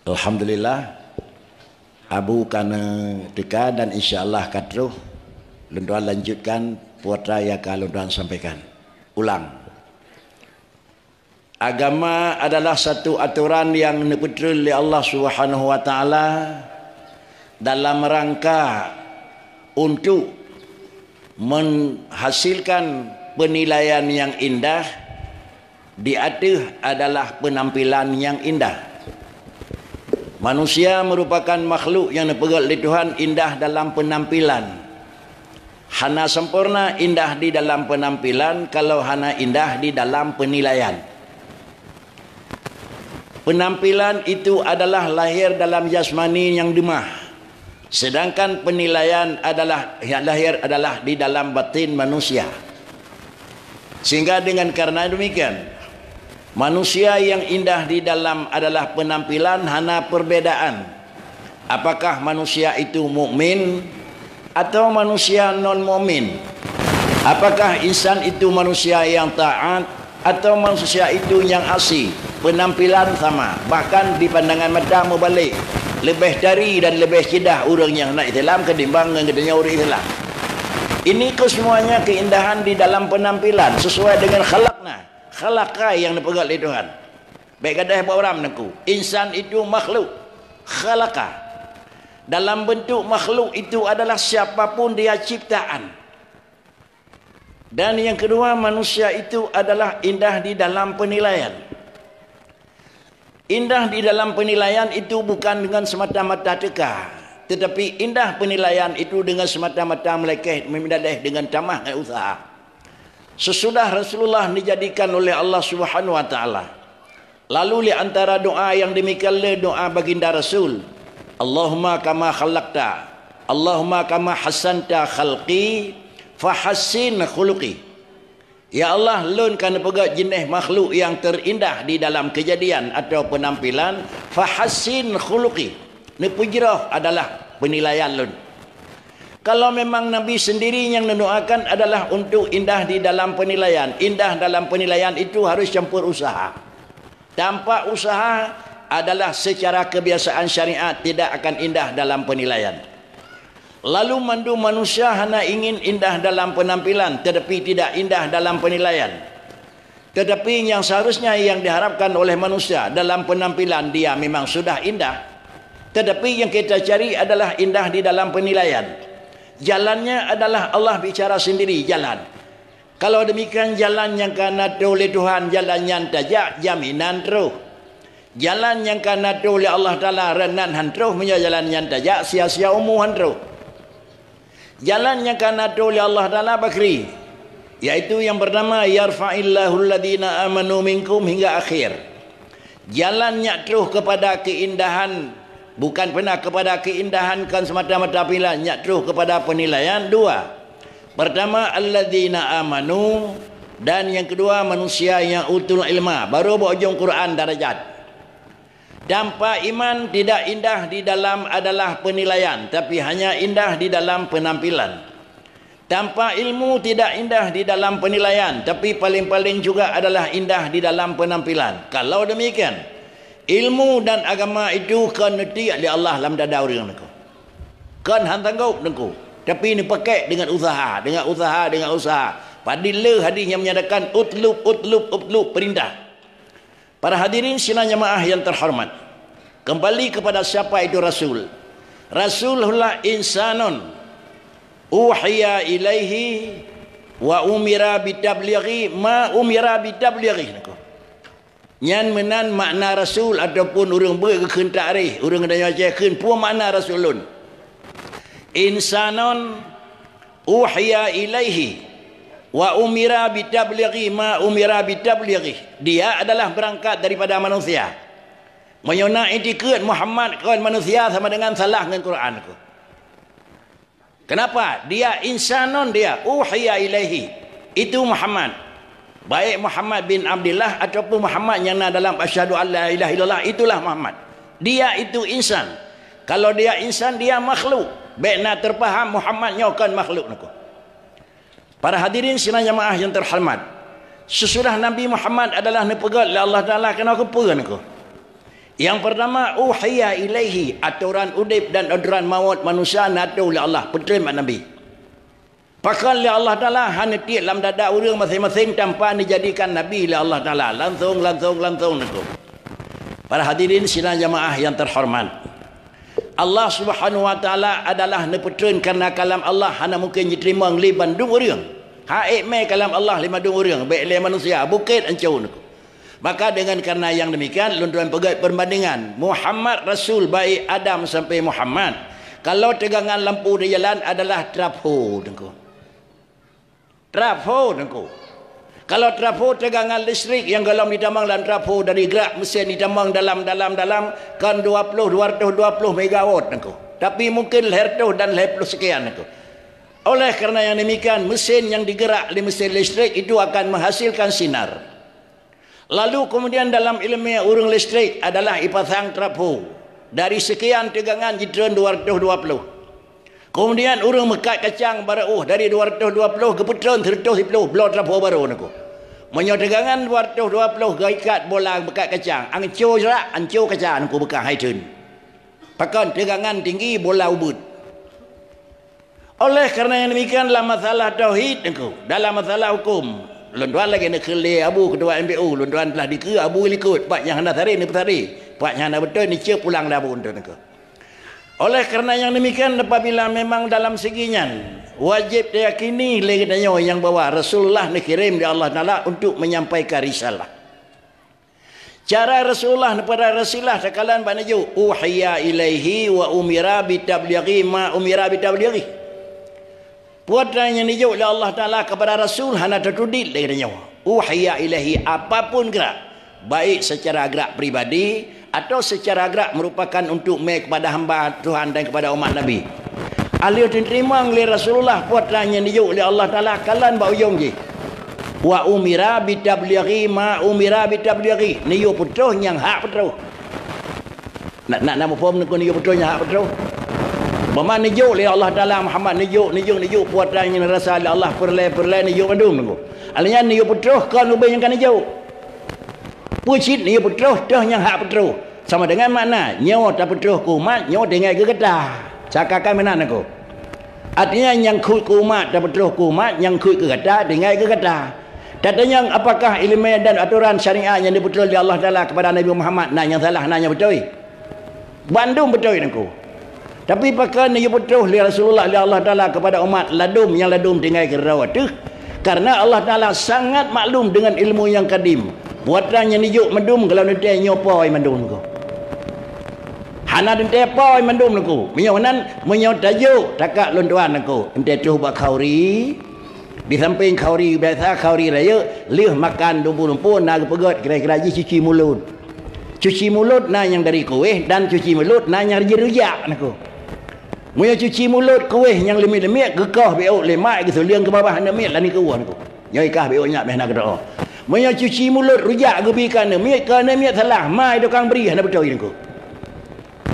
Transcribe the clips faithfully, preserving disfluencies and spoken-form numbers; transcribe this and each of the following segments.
Alhamdulillah, Abu ka neuteuka dan insya Allah ka troh lôn tuan lanjutkan peue nyang ka lôn tuan sampaikan. Ulang. Agama adalah satu aturan nyang neupeutrön lé Allah Subhanahu wa Taala dalam rangka untuk menghasilkan penilaian nyang indah, di ateueh adalah penampilan nyang indah. Manusia merupakan makhluk nyang neupeugét lé Tuhan indah dalam penampilan. Hana sempurna indah di dalam penampilan kalau hana indah di dalam penilaian. Penampilan itu adalah lahir dalam jasmani nyang deumah, sedangkan penilaian adalah, yang lahir adalah di dalam batin manusia. Sehingga dengan karena demikian, manusia yang indah di dalam adalah penampilan, hana perbedaan apakah manusia itu mukmin atau manusia non mukmin, apakah insan itu manusia yang taat atau manusia itu nyang asi, penampilan sama, bahkan di pandangan mata meubalek, leubeh tari dan leubeh ceudah ureuëng nyang na Islam ketimbang ngon geutanyoe ureuëng Islam. Ini kesemuanya keindahan di dalam penampilan sesuai dengan khalaqna. Khalaqa nyang neupeugét lé Tuhan. Bék gadôh bak uram Teungku. Insan itu makhluk. Khalaqa. Dalam bentuk makhluk itu adalah siapapun dia ciptaan. Dan yang kedua, manusia itu adalah indah di dalam penilaian. Indah di dalam penilaian itu bukan dengan semata-mata teuka, tetapi indah penilaian itu dengan semata-mata meulakée, meudaleh dengan tamah ngon useuha. Sesudah Rasulullah dijadikan oleh Allah Subhanahu wa Taala, lalu di antara doa nyang demikian le doa baginda Rasul, "Allahumma kama khalaqta, Allahumma kama hassanta khalqi, fahassin khuluqi." Ya Allah, lôn ka neupeugét jeuneh makhluk nyang teurindah di dalam keujadian atau peunampilan, fahassin khuluqi, neupeujroh adalah peunilaian lôn. Kalau memang Nabi sendiri nyang neudoakan adalah untuk indah di dalam peunilaian, indah dalam peunilaian itu harus campur useuha. Tanpa useuha adalah secara kebiasaan syariat tidak akan indah dalam peunilaian. Lalu mandum manusia hana ingin indah dalam peunampilan, tetapi tidak indah dalam peunilaian. Tetapi nyang seharusnya nyang diharapkan oleh manusia dalam peunampilan dia memang sudah indah. Tetapi nyang kita cari adalah indah di dalam peunilaian. Jalannya adalah Allah bicara sendiri, jalan. Kalau demikian, jalan nyang ka neutoh lé Tuhan, jalan nyan tajak, jaminan troh. Jalan nyang ka neutoh lé Allah Taala, reunan han troh, meunyoe jalan nyan tajak, sia-sia umu han troh. Jalan nyang ka neutoh lé Allah Taala bakri, yaitu nyang pertama, "Yarfa'illahu alladhina amanu minkum," hingga akhir. Jalan nyak troh kepada keindahan, bukan pernah kepada keindahan, kon semata-mata pilihan, nyak troh kepada penilaian. Dua. Pertama, alladzina amanu, dan yang kedua, manusia yang utul ilma, baru bak ujong Quran darajat. Tanpa iman tidak indah di dalam adalah penilaian, tapi hanya indah di dalam penampilan. Tanpa ilmu tidak indah di dalam penilaian, tapi paling-paling juga adalah indah di dalam penampilan. Kalau demikian, ilmu dan agama itu kon neutiek lé Allah lam dada ureuëng Teungku. Kon han tanggop Teungku, tapi neupakék dengan useuha, dengan useuha, dengan useuha. Padahai le hadis nyang menyatakan utlub, utlub, utlub, perintah. Para hadirin sidang jamaah yang terhormat, kembali kepada siapa itu Rasul. Rasul huwa insanun uhiya ilaihi wa umira bitablighi ma umira bitablighi. Nyan meunan makna Rasul ataupun ureuëng beuet geukheun takrif, ureuëng geutanyoe Aceh kheun peue makna Rasul lôn. Insanun uhiya ilaihi wa umira bitablighi ma umira bitablighi. Dia adalah berangkat daripada manusia. Meunyoe na itikeuet Muhammad kon manusia sama dengan salah ngon Quran Teungku. Kenapa? Dia insanun dia, uhiya ilaihi. Itu Muhammad. Baik Muhammad bin Abdullah ataupun Muhammad nyang na dalam asyhadu an la ilaha illallah, itulah Muhammad. Dia itu insan. Kalau dia insan, dia makhluk. Bék na teupaham Muhammad nyoe kon makhluk Teungku. Para hadirin sidang jamaah yang terhormat, sesudah Nabi Muhammad adalah neupeugét lé Allah Taala keunoe keupeue Teungku? Nyang peurtama, uhiya ilaihi, atoran udeb dan atoran mawöt manusia na atoe lé Allah, peutreun bak Nabi. Pakon lé Allah Taala hana tiek lam dada ureuëng maséng-maséng tanpa neujadikan nabi lé Allah Taala, langsong, langsong, langsong neuko. Para hadirin sidang jamaah nyang teuhoreumat, Allah Subhanahu wa Taala adalah neupeutreun kareuna kalam Allah hana mungken jiteurimong lé bandum ureuëng. Hak ék mé kalam Allah lé bandum ureuëng, bék lé manusia, bukét anco neuko. Maka dengan kareuna nyang demikian, lôn tuan peugét peubandingan Muhammad Rasul baik Adam sampai Muhammad. Kalau teugangan lampu di jalan adalah trafo neuko. Trafo neuko. Kalau trafo teugangan listrik nyang golom jitamong lam trafo dari gerak mesin jitamong dalam, dalam, dalam, kan dua puluh, dua ratus dua puluh megawatt neuko. Tapi mungken lhèe reutôh dan lhèe ploh sekian neuko. Oleh kareuna nyang demikian, mesin nyang digerak lé mesin listrik itu akan menghasilkan sinar. Lalu kemudian dalam ilmu ureuëng listrik adalah ipasang trafo. Dari sekian teugangan jitreun dua ratus dua puluh. Kemudian ureuëng meukat kacang barô dari dua ratus dua puluh geupeutreun seratus sepuluh bloe trafo barô neuko. Meunyoe teugangan dua ratus dua puluh geuikat bola meukat kacang, anco rak, anco kaca neuko beukah hai treun. Pakon teugangan tinggi bola ubeut. Oleh kareuna nyang demikian, lam masalah tauhid neuko, dalam masalah huköm, lôn tuan lagée neukheun lé Abu Ketua M P U, lôn tuan telah dikeue Abu likot, pat nyang hana saré neupeusaré, pat nyang hana beutôi neuceup pulang lé Abu neuko. Oleh kareuna nyang demikian, apabila memang dalam segi nyan, wajéb tayakini lé geutanyoe nyang bahwa Rasulullah neukirém lé Allah Taala untuk menyampaikan risalah. Cara Rasulullah neupeugah risalah takalon bak neujok, "Uhiya ilaihi wa umira bitablighi ma umira bitablighi." Peue nyang neujok lé Allah Taala kepada Rasul hana tatudit lé geutanyoe. Uhiya ilaihi, apapun gerak, baik secara gerak pribadi atau secara gerak merupakan untuk mé kepada hamba Tuhan dan kepada umat Nabi. Alheuh teuteurimong lé Rasulullah peue nyang neujok lé Allah Taala kalon bak ujong jih. Wa umira bitablighi ma umira bitablighi. Neuyue peutroh nyang hak peutroh. Nak, nak, nak muphom neuko neuyue peutroh nyang hak peutroh. Bak neujok lé Allah Taala Muhammad neujok, neujok, neujok peue nyang neurasa lé Allah peureulée, peureulée neujok mandum neuko. Alheuh nyan neuyue peutroh kon ubé nyang ka neujok. Peue cit neuyue peutroh, troh nyang hak peutroh. Sama dengan makna, nyoe tapeutroh keu umat, nyoe tinggai keu gata. Saka-ka meunan neuko. Artinya, nyang khuet keu umat tapeutroh keu umat, nyang khuet keu gata tinggai keu gata. Tatanyong, apakah ileumé dan atoran syariat nyang neupeutroh lé Allah Taala kepada Nabi Muhammad na nyang salah, na nyang beutôi? Bandum beutôi neuko. Tapi pakon neuyue peutroh lé Rasulullah lé Allah Taala kepada umat ladum nyang ladum tinggai keudroe teuh? Karena Allah Taala sangat maklum dengan ilmu nyang kadim. Peue nyang neujok mandum golom neutée nyoe poi mandum neuko. Hana teuntée poi mandum neuko. Meunyoe nan, meunyoe tajok, takak lôn tuan neuko. Eunteuk troh bak khauri, di sampéng khauri biasa, khauri rayeuk, lheueh makan lumpu-lumpu na geupeugét kira-kira jih cuci mulut. Cuci mulut na nyang dari kueh dan cuci mulut na nyang jih rujak neuko. Meunyoe cuci mulut kueh nyang leumiet-leumiet geukoh bék lé mak geusulieng keu babah aneuk miet lani keu ueh neuko. Nyoe kah bék nyak meh na keudroe. Meunyoe cuci mulut rujak geubi keu aneuk miet, keu aneuk miet salah, mai tukang bri hana beutôi neuko.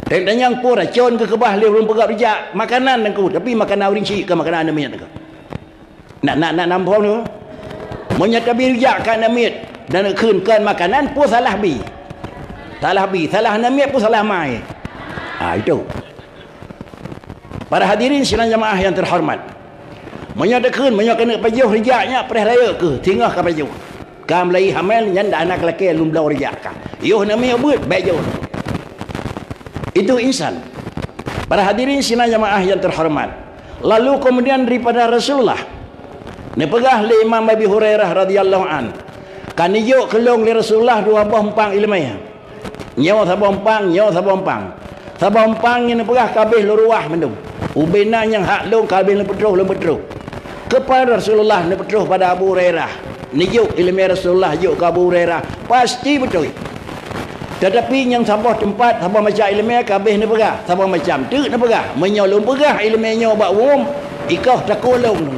Teuntanyong peue racon geukeubah lé ureuëng peugöt rujak, makanan neuko, tapi makanan ureuëng chik keu makanan aneuk miet neuko. Nak, nak, nak, na muphom neuko? Meunyoe tabi rujak keu aneuk miet dan neukheun kon makanan, peue salah bi? Salah bi, salah aneuk miet peue salah mai? Ah, itu. Para hadirin sidang jamaah nyang teuhoreumat. Meunyoe takheun, meunyoe keuneuk pajoh rujak nyan preh rayeuk keuh, singoh ka pajoh. Ka mulai hamil nyan dah hana lakée lôn bloe rujak kah. Yoh aneuk miet beuet, bék joh. Itu insan. Para hadirin sidang jamaah nyang teuhoreumat. Lalu kemudian daripada Rasulullah, neupeugah lé Imam Abi Hurairah radhiyallahu an, ka neujok keu lôn lé Rasulullah dua boh umpang ileumé. Nyoe saboh umpang, nyoe saboh umpang. Saboh umpang nyang neupeugah ka abéh lôn ruwah mandum. Ubé na nyang hak lôn ka abéh lôn peutroh, lôn peutroh. Keupeue Rasulullah neupeutroh pada Abu Hurairah? Neujok ileumé Rasulullah jok keu Abu Hurairah, pasti beutôi. Teutapi nyang saboh teumpat, saboh macam ileumé ka abéh neupeugah, saboh macam teuk neupeugah. Meunyoe lôn peugah ileumé nyoe bak umum, ikoh takue lôn.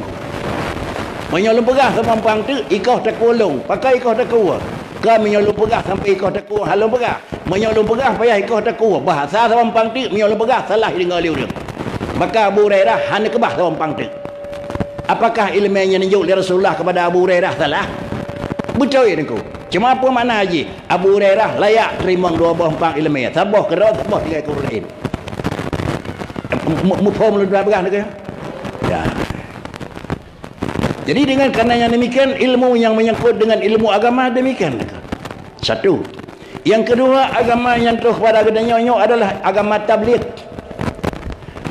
Meunyoe lôn peugah saboh umpang teuk, ikoh takue lôn. Pakon ikoh takue? Kon meunyoe lôn peugah sampoe ikoh takue hana lôn peugah. Meunyoe lôn peugah payah ikoh takue, bahasa saboh umpang teuk meunyoe lôn peugah salah deungoe lé ureuëng. Maka Abu Hurairah hana keubah saboh umpang teuk. Apakah ileumé nyang neujok lé Rasulullah keupada Abu Hurairah salah? Beutôi neuko. Cuma peue makna jih? Abu Hurairah layak teurimong dua boh empang ileumèe, saboh keudroe, saboh tinggai keu ureueng laén. Mu-, mu-, muphom lôn peugah nyoe? Ya. Jadi, dengan karena yang demikian, ilmu yang menyangkut dengan ilmu agama demikian. Satu. Yang kedua, agama nyang troh kepada geutanyoe nyoe adalah agama tabligh.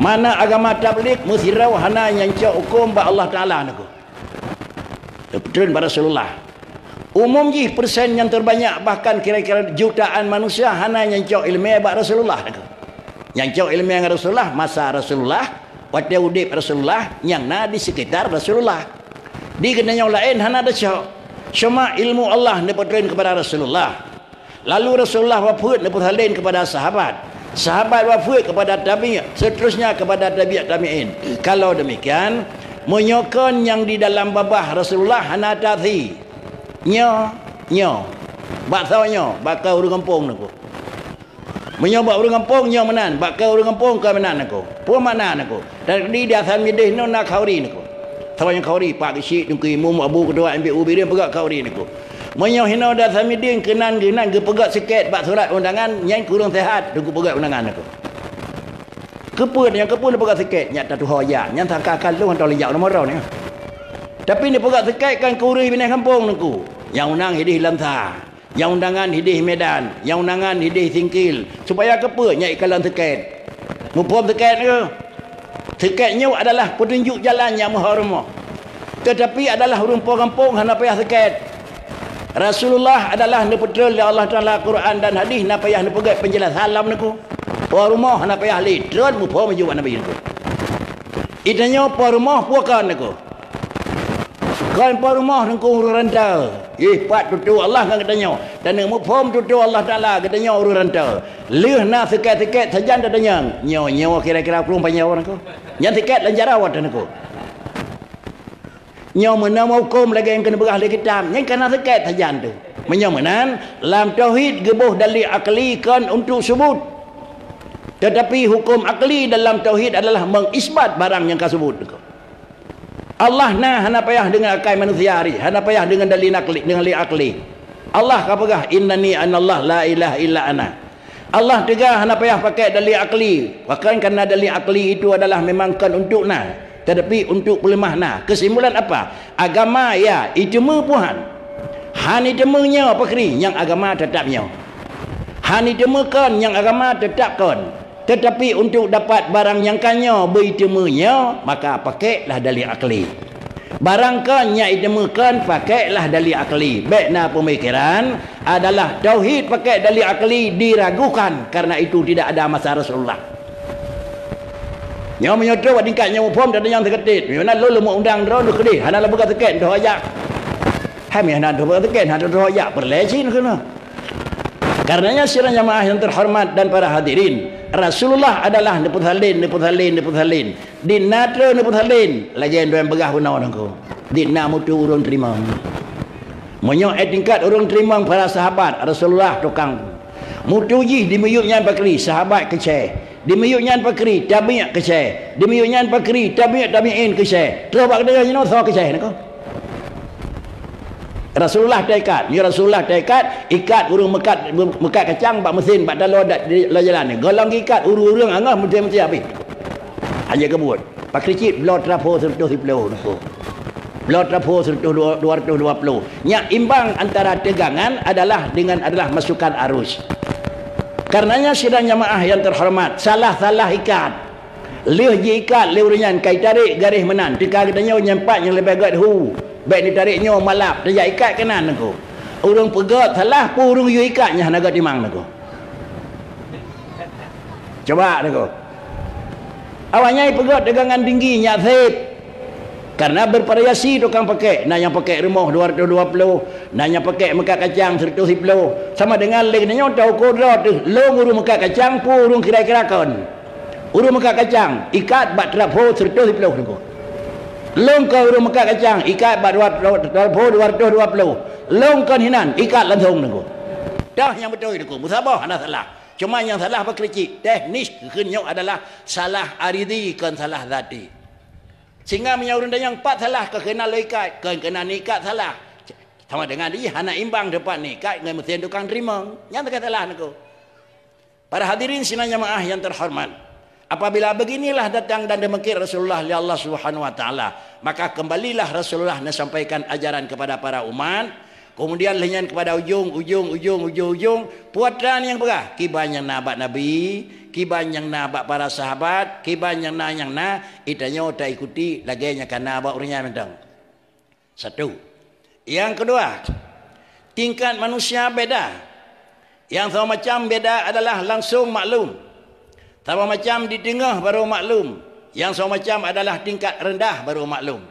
Mana agama tabligh meusidroe hana nyang cok huköm bak Allah Taala nyoe. Teupeutreun bak Rasulullah. Umum jih persen nyang terbanyak, bahkan kira-kira jutaan manusia hana nyang cok ileumèe bak Rasulullah. Nyang cok ileumèe ngon Rasulullah masa Rasulullah, watèe udép Rasulullah, nyang na di sekitar Rasulullah. Di geutanyoe laén hana tacok. Cuma ilmu Allah neupeutrön keupada Rasulullah. Lalu Rasulullah wafeuet neupeusalin keupada sahabat. Sahabat wafeuet keupada tabi', seterusnya keupada tabi' tabi'in. Kalau demikian, meunyoe kon nyang di dalam babah Rasulullah hana tasi. Nyoe, nyoe. Bak soe nyoe, bak keu ureueng gampông nyoe. Meunyoe bak ureueng gampông nyoe meunan, bak keu ureueng gampông kon meunan nyoe. Peue makna nyoe? Tadi di Hasan Mideh nyoe na khauri nyoe. Saboh nyang khauri, Pak Geuchik, Teungku Imum, Abu Ketua M P U Bireuen peugah khauri nyoe. Meunyoe hinoe di Hasan Mideh keunan geunan geupeugah sikét bak surat undangan, nyan keu ureueng seuhat, teungku peugah undangan nyoe. Keupeue nyang keupeue neupeugah sikét, nyak tatuho jak, nyan saka ka lôn hantom lôn jak u rumoh droeneuh. Tapi neupeugah sikét kan keu ureueng binéh gampông nyoe. Nyang unang hideh Lamsa. Nyang undangan hideh Medan, nyang undangan hideh Singkil. Supaya keupeue nyak ikalon sikét? Muphom sikét nyoe? Sikét nyoe adalah peutunjuk jalan nyang meuhoreumoh. Teutapi adalah ureueng po gampông hana payah sikét. Rasulullah adalah neupeutrön lé Allah Taala Quran dan hadis, na payah neupeugét peunjeulasan lom nyoe. Po rumoh hana payah lé, trön muphom aju bak Nabi nyoe. Geutanyoe po rumoh peue kon nyoe? Kon po rumoh nyoe ureueng rantô. Ih, pat tutoe Allah ngon geutanyoe. Taneuk muphom tutoe Allah Taala geutanyoe ureueng rantô. Lheueh na sikét-sikét sajan tatanyong. Nyoe, nyoe kira-kira krueng panyoe nyoe. Nyan sikét lam jaroe watèe nyoe. Nyoe meunan huköm lagèe nyang keuneuk peugah lé kitab. Nyan ka na sikét sajan tu. Meunyoe meunan, lam tauhid geuboh dalil akli kon untuk subut. Teutapi huköm akli dalam tauhid adalah mengisbat barang nyang ka subut. Allah na hana payah deungon akai manusia hari, hana payah deungon dalil akli, deungon dalil akli. Allah ka peugah, "Innani anallah la ilaha illa ana." Allah teuga hana payah pakai dalil akli, bahkan karena dalil akli itu adalah memang kon untuk na, tetapi untuk peuleumah na. Kesimpulan apa? Agama ya iteumé Tuhan. Han iteumé nyoe pakri nyang agama tetap nyoe. Han iteumé kon nyang agama tetap kon. Tetapi untuk dapat barang nyang ka nyoe beu iteumé nyoe, maka pakailah dalil akli. Barang kon nyang iteumé kon, pakailah dalil akli. Bèk na pemikiran adalah tauhid pakai dalil akli diragukan, karena itu tidak ada masa Rasulullah. Nyoe meunyoe trok bak tingkat nyang muphom, teunyang teuketet. Meunan lôn lôn undang droe lôn keudeh, hana lôn peugah teuket, droe jak. Hai meunan droe peugah teuket, hana droe jak, peureulèe cit keunoe. Karenanya sidang jamaah yang terhormat dan para hadirin, Rasulullah adalah neupeusalin, neupeusalin, neupeusalin. Di na trok neupeusalin, lagèe dua peugah bunoe nangko. Di na mutu ureueng teurimong. Meunyoe eh tingkat ureueng teurimong para sahabat Rasulullah tukang. Mutu jih di miyueb nyan pakri sahabat keucè. Di miyueb nyan pakri tabi' keucè. Di miyueb nyan pakri tabi' tabi'in keucè. Trok bak geutanyoe jinoe soe keucè nangko. Rasulullah taikat. Nyoe Rasulullah taikat, ikat ureueng meukat, meukat kacang bak meusen, bak taloe dak, di, lam jalan. Golom geuikat ureueng-ureueng angah meusen-meusen habéh. Hana geubuet. Pakri cit bloe trapo sireutoh siploh nangko. Bloe trapo sireutoh dua, dua ratus dua puluh. Nyak imbang antara tegangan adalah dengan adalah masukan arus. Karenanya sidang jamaah yang terhormat, salah-salah ikat. Lheueh jiikat lé ureueng nyan ka itarek garéh meunan, teuka geutanyoe nyang pat nyang leubeh gèt hu. Bèk neutarek nyoe malap, teujak ikat keunan nangko. Ureueng peugèt salah, peue ureueng yue ikat nyan hana gèt timang nangko. Coba nangko. Awaknyan peugèt tegangan tinggi nyak sép. Karena bervariasi tukang pakai. Na nyang pakai rumoh dua ratus dua puluh, na nyang pakai meukat kacang sireutoh siploh. Sama dengan lé geutanyoe tauko droe teuh, lôn ureueng meukat kacang, peue ureueng kira-kira kon. Ureueng meukat kacang, ikat bak trapo sireutoh siploh nangko. Lôn kon ureueng meukat kacang, ikat bak dua, trapo dua ratus dua puluh. Lôn kon hinan, ikat langsông nangko. Dah nyang beutôi nangko, meusaboh hana salah. Cuma nyang salah pakri cit, teknis kheun nyoe adalah salah aridhi kon salah zati. Sehingga meunyoe ureueng tanyong pat salah ka keunan lôn ikat, kon keunan ikat salah. Sama dengan jih hana imbang teumpat nikah ngon meusén tukang teurimong. Nyan teuka salah niko. Para hadirin sidang jamaah yang terhormat, apabila beginilah datang dan demikian Rasulullah lé Allah Subhanahu wa Taala, maka kembalilah Rasulullah neusampaikan ajaran kepada para umat. Kemudian lheueh nyan kepada ujong, ujong, ujong, ujong, ujong, putra nyang peugah, kiban nyang na bak Nabi, kiban nyang na bak para sahabat, kiban nyang na, nyang na, itanyoe taikuti lagée nyang kana bak ureuëng nyan mantong. Satu. Yang kedua, tingkat manusia beda. Yang sama macam beda adalah langsung maklum. Sama macam di tengah baru maklum. Yang sama macam adalah tingkat rendah baru maklum.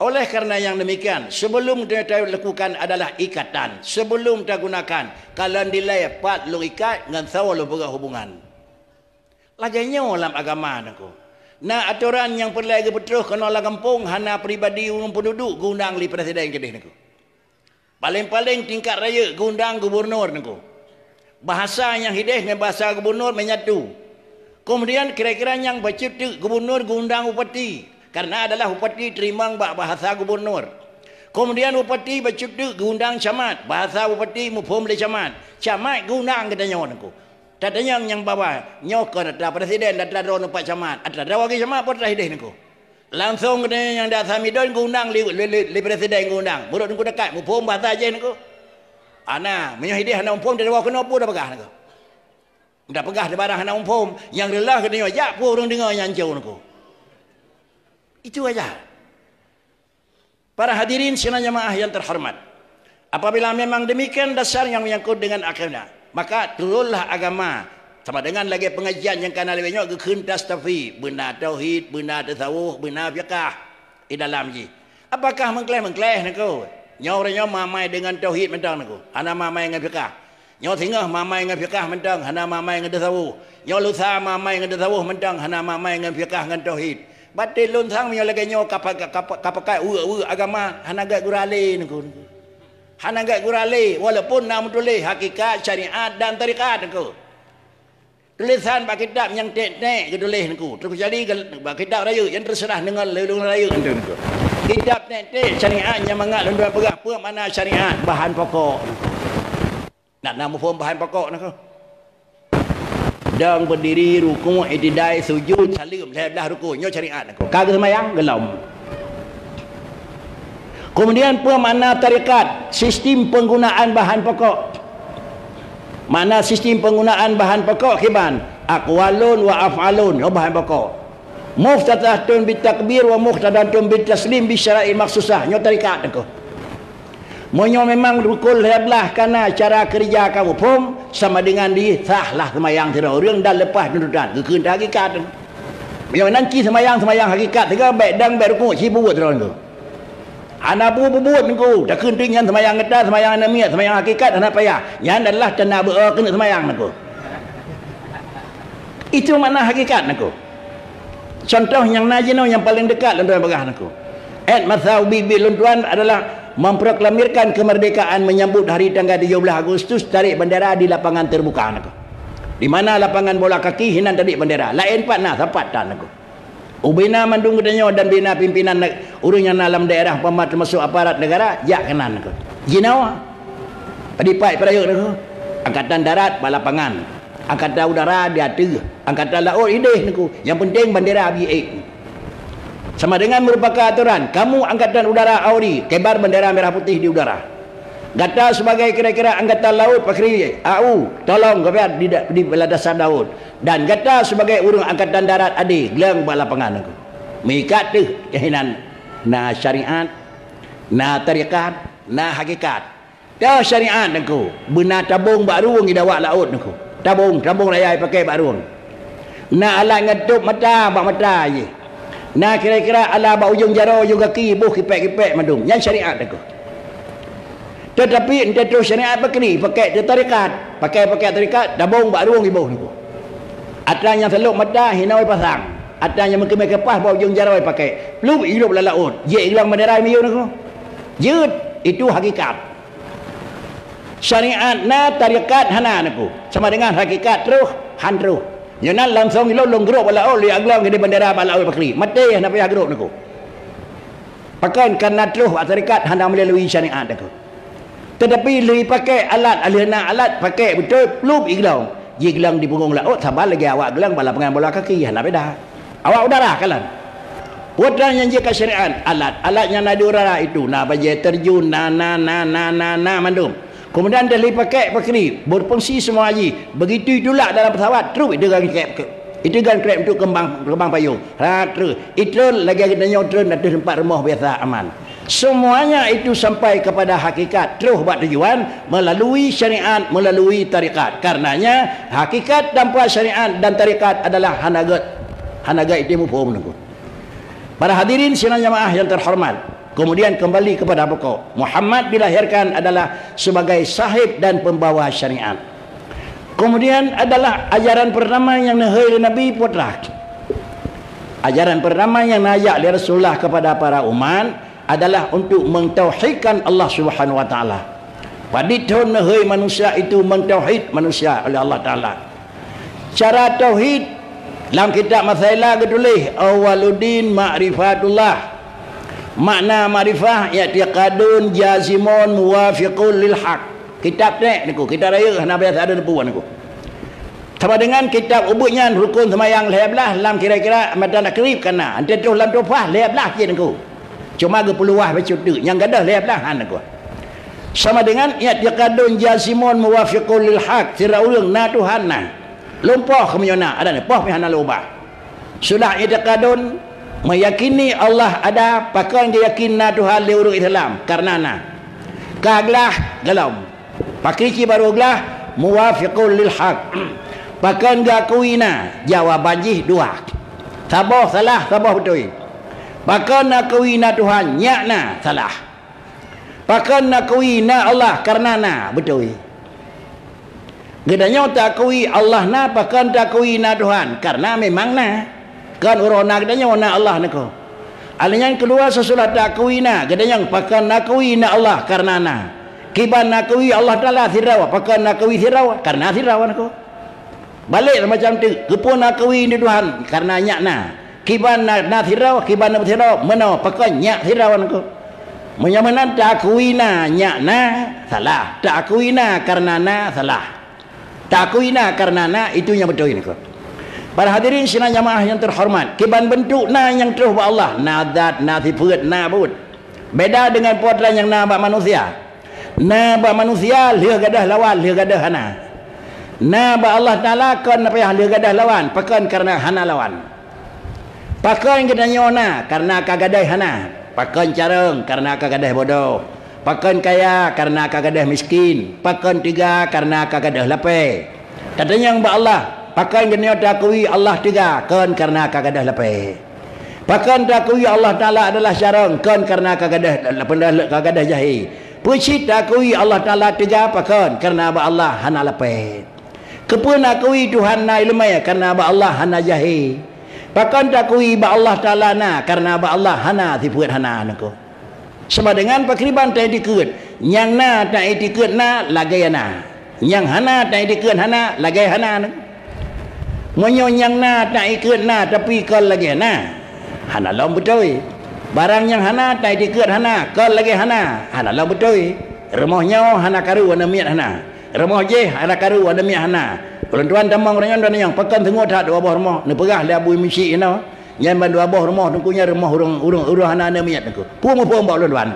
Oleh karena yang demikian, sebelum kita lakukan adalah ikatan, sebelum tagunakan, kalon dilée pat lôn ikat ngon soe lôn peugah hubungan. Lagée nyoe lam agama niko. Na atoran nyang peureulée geupeutroh keunoe lam gampông hana pribadi ureuëng peududuk geundang lé presiden keudeh niko. Paléng-paléng tingkat rayeuk geundang gubunur niko. Bahasa nyang hideh ngon bahasa gubunur menyatu. Kemudian kira-kira nyang bacut teuk gubunur geundang bupati, karena adalah bupati teurimong bak bahasa gubunur. Kemudian bupati bacut teuk geundang camat, bahasa bupati muphom lé camat. Camat geundang geutanyoe niko. Tatanyong nyang baba, nyoe kon atra presiden, atra droeneuh pat camat, atra droe lagée camat po atra hideh niko. Langsong geutanyoe nyang di Samidon geundang lé, lé, lé, lé presiden geundang. Meurok niko dekat, muphom bahasa jih niko. Ana, meunyoe hideh hana muphom, tawoe keunoe peue tapeugah niko. Tapeugah di barang hana muphom, nyang reulah geutanyoe jak peue ureuëng deungoe nyan jauh niko. Itu aja. Para hadirin sidang jamaah yang terhormat, apabila memang demikian dasar yang menyangkut dengan akidah, maka turunlah agama sama dengan lagée pengajian nyang kana lewat nyoe geukheun tastafi, beuna tauhid, beuna tasawuf, beuna fiqah di dalam jih. Apakah mengkleh-mengkleh niko? Nyoe ureuëng nyoe mamai dengan tauhid mantong niko, hana mamai ngon fiqah. Nyoe singoh mamai ngon fiqah mantong, hana mamai ngon tasawuf. Nyoe lusa mamai ngon tasawuf mantong, hana mamai ngon fiqah ngon tauhid. Batin lôn sang meunyoe lagée nyoe ka pa-, ka pa-, ka pakai uek-uek agama, hana gét gurale niko. Hana gét gurale, walaupun na meutuléh hakikat, syariat dan tarekat niko. Tulisan bak kitab nyang tek-tek geutuléh niko. Terus jadi bak kitab rayeuk nyang terserah deungon lé ureuëng rayeuk niko. Kitab tek-tek syariat nyang mangat lôn peugah peue makna syariat bahan pokok. Nak na muphom bahan pokok niko. Dong, beudiri, rukuk, itidai, sujud, saleuem, lhée blaih rukun. Nyoe syariat niko. Ka geuseumayang, geulom. Kemudian peue makna tarekat? Sistem penggunaan bahan pokok. Makna sistem penggunaan bahan pokok kiban? Aqwalun wa af'alun. Nyoe bahan pokok. Muftatahatun bit takbir wa muqtadatun bit taslim bi syara'i makhsusah. Nyoe tarekat niko. Meunyoe memang rukun lhée blaih kana cara keureuja ka muphom, sama dengan di sahlah seumayang sidroe ureuëng dan leupah tuntutan, geukheun hakikat. Meunyoe nan cit seumayang-seumayang hakikat sigoe bék dang bék rukuk, ci peubuet sidroe niko. Hana bu peubuet niko, takheun teuk nyan seumayang gata, seumayang aneuk miet, seumayang hakikat hana payah. Nyan adalah tanda beu keuneuk seumayang niko. Itu makna hakikat niko. Contoh nyang na jinoe nyang paleng dekat lôn tuan peugah niko. Et masa ubit-ubit lôn tuan adalah memproklamirkan kemerdekaan menyambut hari tanggal tujuh belas Agustus, tarék bendera di lapangan terbuka niko. Di mana lapangan bola kaki hinan tarék bendera. Laén pat na sapat tan niko. Ubena mandum geutanyoe dan bina pimpinan neg-, ureuëng nyang na lam daerah umpama termasuk aparat negara jak keunan niko. Jinoe. Padipat peurayeuk niko. Angkatan darat bak lapangan. Angkatan udara di ateueh, angkatan laôt ideh niko. Nyang penting bendera B A. Sama dengan merupakan aturan, kamu angkatan udara A U D, kebar bendera merah putih di udara. Gata sebagai kira-kira angkatan laut pakri A U, tolong geubeuet di, di bala dasar laut. Dan gata sebagai ureuëng angkatan darat A D, gleng bak lapangan niko. Meuikat teuh keuhinan na syariat, na tarekat, na hakikat. Dah syariat niko, beuna tabong bak rueng idawat laôt niko. Tabong, tabong raya ipakai bak rueng. Na alat ngon tôp mata bak mata jih. Na kira-kira alat bak ujong jaroe, ujong gaki, boh kipek-kipek mandum. Nyan syariat niko. Tetapi entah tu syariat pakri, pakai tu tarekat. Pakai-pakai tarekat, tabong bak rueng iboh niko. Atra nyang salok mata hinoe pasang. Atra nyang meukeumeh keupah bak ujong jaroe pakai. Plup irup lam laôt. Jeuet ilang bendera miyueb niko. Jeuet, itu hakikat. Syariat na, tarekat hana niko. Sama dengan hakikat troh, han troh. Nyoe nan langsong ilôn lôn grok bak laôt, lôn aglong jadi bendera bak laôt pakri. Maté hana payah grok niko. Pakon kana troh bak tarekat hana melalui syariat niko. Tetapi lheueh pakai alat, lheueh na alat pakai beutôi, plup iglong. Jiglong di punggong laôt saban lagèe awak glong bak lapangan bola kaki, hana beda. Awak udara kalon. Peue treuk nyang jeuet keu syariat, alat. Alat nyang na di udara itu, na bajèe terjun, na, na, na mandum. Kemudian dah lheueh pakai pakri, berfungsi semua jih. Begitu itulak dalam pesawat, trôh iteugan kreb, iteugan kreb untuk keumbang, keumbang payông. Ha, trôh. Itreun lagèe geutanyoe treun ateueh teumpat rumoh biasa aman. Semuanya itu sampai kepada hakikat, trôh bak tujuan melalui syariat, melalui tarekat. Karenanya, hakikat tanpa syariat dan tarekat adalah hana göt, hana göt item muphom nangku. Para hadirin sidang jamaah yang terhormat, kemudian kembali kepada pokok. Muhammad dilahirkan adalah sebagai sahib dan pembawa syariat. Kemudian adalah ajaran pertama nyang neuhôi lé Nabi putra. Ajaran pertama nyang neujak lé Rasulullah kepada para umat adalah untuk mentauhidkan Allah Subhanahu wa Taala. Padit thon neuhôi manusia itu mentauhid manusia oleh Allah Taala. Cara tauhid, lam kitab Masailah geutuléh, "Awwaluddin ma'rifatullah." Makna makrifah, i'tiqadun jazimun muwafiqun lil haq. Kitab ték nangku, kitab rayeuk hana biasa ada teupeu nangku. Sama dengan kitab ubit nyan rukun seumayang lhèe blaih lam kira-kira matan takrib ka na. Enteuk troh lam Tuhfah lhèe blaih cit nangku. Cuma geupeuluwah bacut teuk, nyang gadôh lhèe blaih han nangku. Sama dengan i'tiqadun jazimun muwafiqun lil haq, sira ureueng na Tuhan na. Lumpoh keu meunyoe na, adak nyan poh pih hana lôn ubah. Sudah i'tiqadun, meyakini Allah ada, pakon geuyakin na Tuhan lé ureueng Islam, kareuna na. Ka glah, golom. Pakri cit barô glah, muwafiqun lil haq. Pakon geuakui na, jawaban jih dua. Saboh salah, saboh beutôi. Pakon akui na Tuhan, nyak na, salah. Pakon akui na Allah, kareuna na, beutôi. Geutanyoe takui Allah na, pakon takui na Tuhan, kareuna memang na. Kon uroe na geutanyoe na Allah nangku. Alèh nyan keudua, sesudah takui na, geutanyoe pakon akui na Allah, kareuna na. Kiban akui Allah Taala sidroe, pakon akui sidroe, kareuna sidroe nangku. Balek macam teuk, keupeue akui ni Tuhan, kareuna nyak na. Kiban na, na sidroe, kiban na sidroe, meunoe pakon nyak sidroe nangku. Meunyoe meunan takui na nyak na, salah. Takui na kareuna na, salah. Takui na kareuna na, itu nyang beutôi nangku. Para hadirin sidang jamaah yang terhormat, kiban beuntuk na nyang troh bak Allah, na zat, na sifeuet, na buet. Beda dengan po teu nyang na bak manusia. Na bak manusia lheueh gadôh lawan, lheueh gadôh hana. Na bak Allah Taala kon na payah lheueh gadôh lawan, pakon kareuna hana lawan. Pakon geutanyoe na kareuna ka gadôh hana. Pakon carông kareuna ka gadôh bodoh. Pakon kaya kareuna ka gadôh miskin. Pakon teuga kareuna ka gadôh lapée. Tatanyong bak Allah, pakon geutanyoe takui Allah teuga kon kareuna ka gadôh lapée. Pakon takui Allah Taala adalah carông kon kareuna ka gadôh, ka gadôh jahé. Peue cit takui Allah Taala teuga pakon kareuna bak Allah hana lapée. Keupeue nakui Tuhan na iéleumé kareuna bak Allah hana jahé. Pakon takui bak Allah Taala na kareuna bak Allah hana sifeuet hana nangku. Sama dengan pakriban taiktikeuet, nyang na taiktikeuet na lagée na, nyang hana taiktikeuet hana lagée hana nangku. Meunyoe nyang na taiktikeuet na tapi kon lagée na, hana lom beutôi. Barang nyang hana taiktikeuet hana kon lagée hana, hana lom beutôi. Rumoh nyoe hana karu aneuëk miet hana. Rumoh jéh hana karu, aneuëk miet hana. Ulôn tuan tamong ureuëng nyan, ureuëng nyan pakon teungoh that dua boh rumoh, neupeugah lé Abu Musyik inoe. Nyan ban dua boh rumoh teungku nyan rumoh ureuëng, ureuëng, ureuëng hana aneuëk miet teungku. Peue muphom bak ulôn tuan?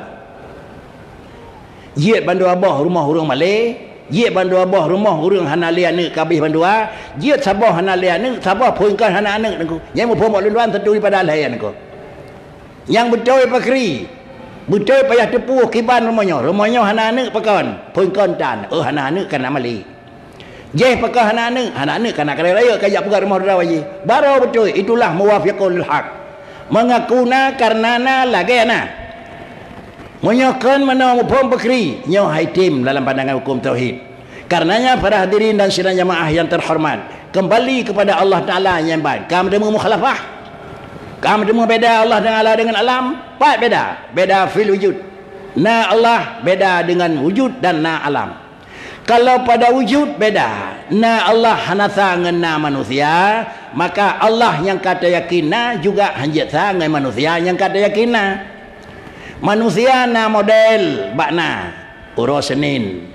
Jeuet ban dua boh rumoh ureuëng malée, jeuet ban dua boh rumoh ureuëng hana lé aneuëk ka abéh bandua, jeuet saboh hana lé aneuëk, saboh phon kon hana aneuëk teungku. Nyan muphom bak ulôn tuan satu daripada lhée nyan teungku. Nyang beutôi pakri, beutôi payah teupeue kiban rumoh nyoe. Rumoh nyoe hana aneuëk pakon, phon kon tan, oh hana aneuëk kana malée. Jéh pakon hana aneuëk, hana aneuëk kana keurai rayeuk ka jak peugah rumoh droe jih. Barô beutôi, itulah muwafiqul lil haq. Mengaku na kareuna na lagée na. Meunyoe kon meunoe muphom pakri, nyoe hai tem dalam pandangan hukum tauhid. Karenanya para hadirin dan sidang jamaah yang terhormat, kembali kepada Allah Taala nyang ban. Ka meuteumé mukhalafah? Ka meuteumé beda Allah Taala dengan alam? Pat beda. Beda fil wujud. Na Allah beda dengan wujud dan na alam. Kalau pada wujud beda, na Allah hana sa ngon na manusia, maka Allah nyang ka tayakin na juga hanjeuet sa ngon manusia nyang ka tayakin na. Manusia na model bak na. Uroe Senin,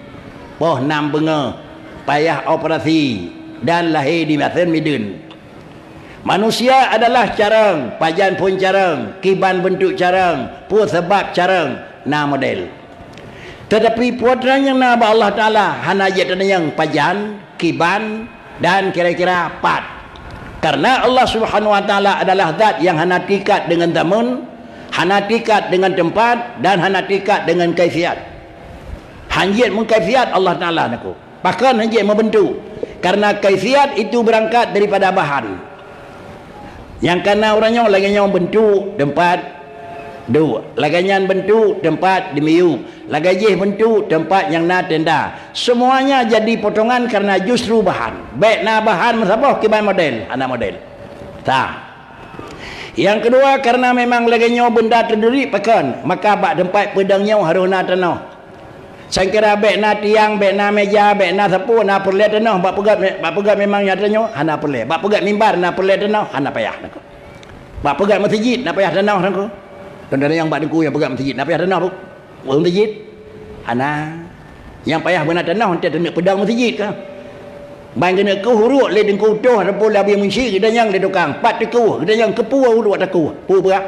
poh nam beungoh, payah operasi dan lahé di Masen Mideuen. Manusia adalah carông, pajan phon carông, kiban beuntuk carông, peue sabab carông, na model. Teutapi peue treuk nyang na bak Allah Taala hana jeuet teudeungoe pajan, kiban, dan kira-kira pat. Karena Allah Subhanahu wa Taala adalah zat nyang hana teuikat deungon zaman, hana teuikat deungon teumpat, dan hana teuikat deungon kaifiat. Hanjeuet meukaifiat Allah Taala niko. Pakon hanjeuet meubeuntuk? Karena kaifiat itu beurangkat daripada bahan. Nyang kana uroe nyoe lagée nyoe beuntuk teumpat duek, lagée nyan beuntuk teumpat dimiyueb, lagée jih beuntuk teumpat nyang na tenda. Semuanya jadi potongan karena justru bahan. Bék na bahan meusaboh kiban model, hana model. Tah. Nyang keudua, karena memang lagée nyoe beunda teuduri pakon, maka bak teumpat peudong nyoe harôh na tanoh. Sangkira bék na tiang, bék na meja, bék na sapeue, na peureulée tanoh. Bak peugét, bak peugét memang nyata nyoe hana peureulée. Bak peugét mimbar na peureulée tanoh, hana payah niko. Bak peugét meuseujid na payah tanoh niko. Tanda nyang bak teungku nyang peugét meuseujid na payah tanoh, bu? Meuseujid? Hana. Nyang payah beuna tanoh, enteuk teuneuk peudong meuseujid ka. Ban keuneuk keuh uruek lé teungku toh ataupun lé abi munshi, geutanyong lé tukang, pat teukueh, geutanyong keupeue uruek teukueh, peue beurah.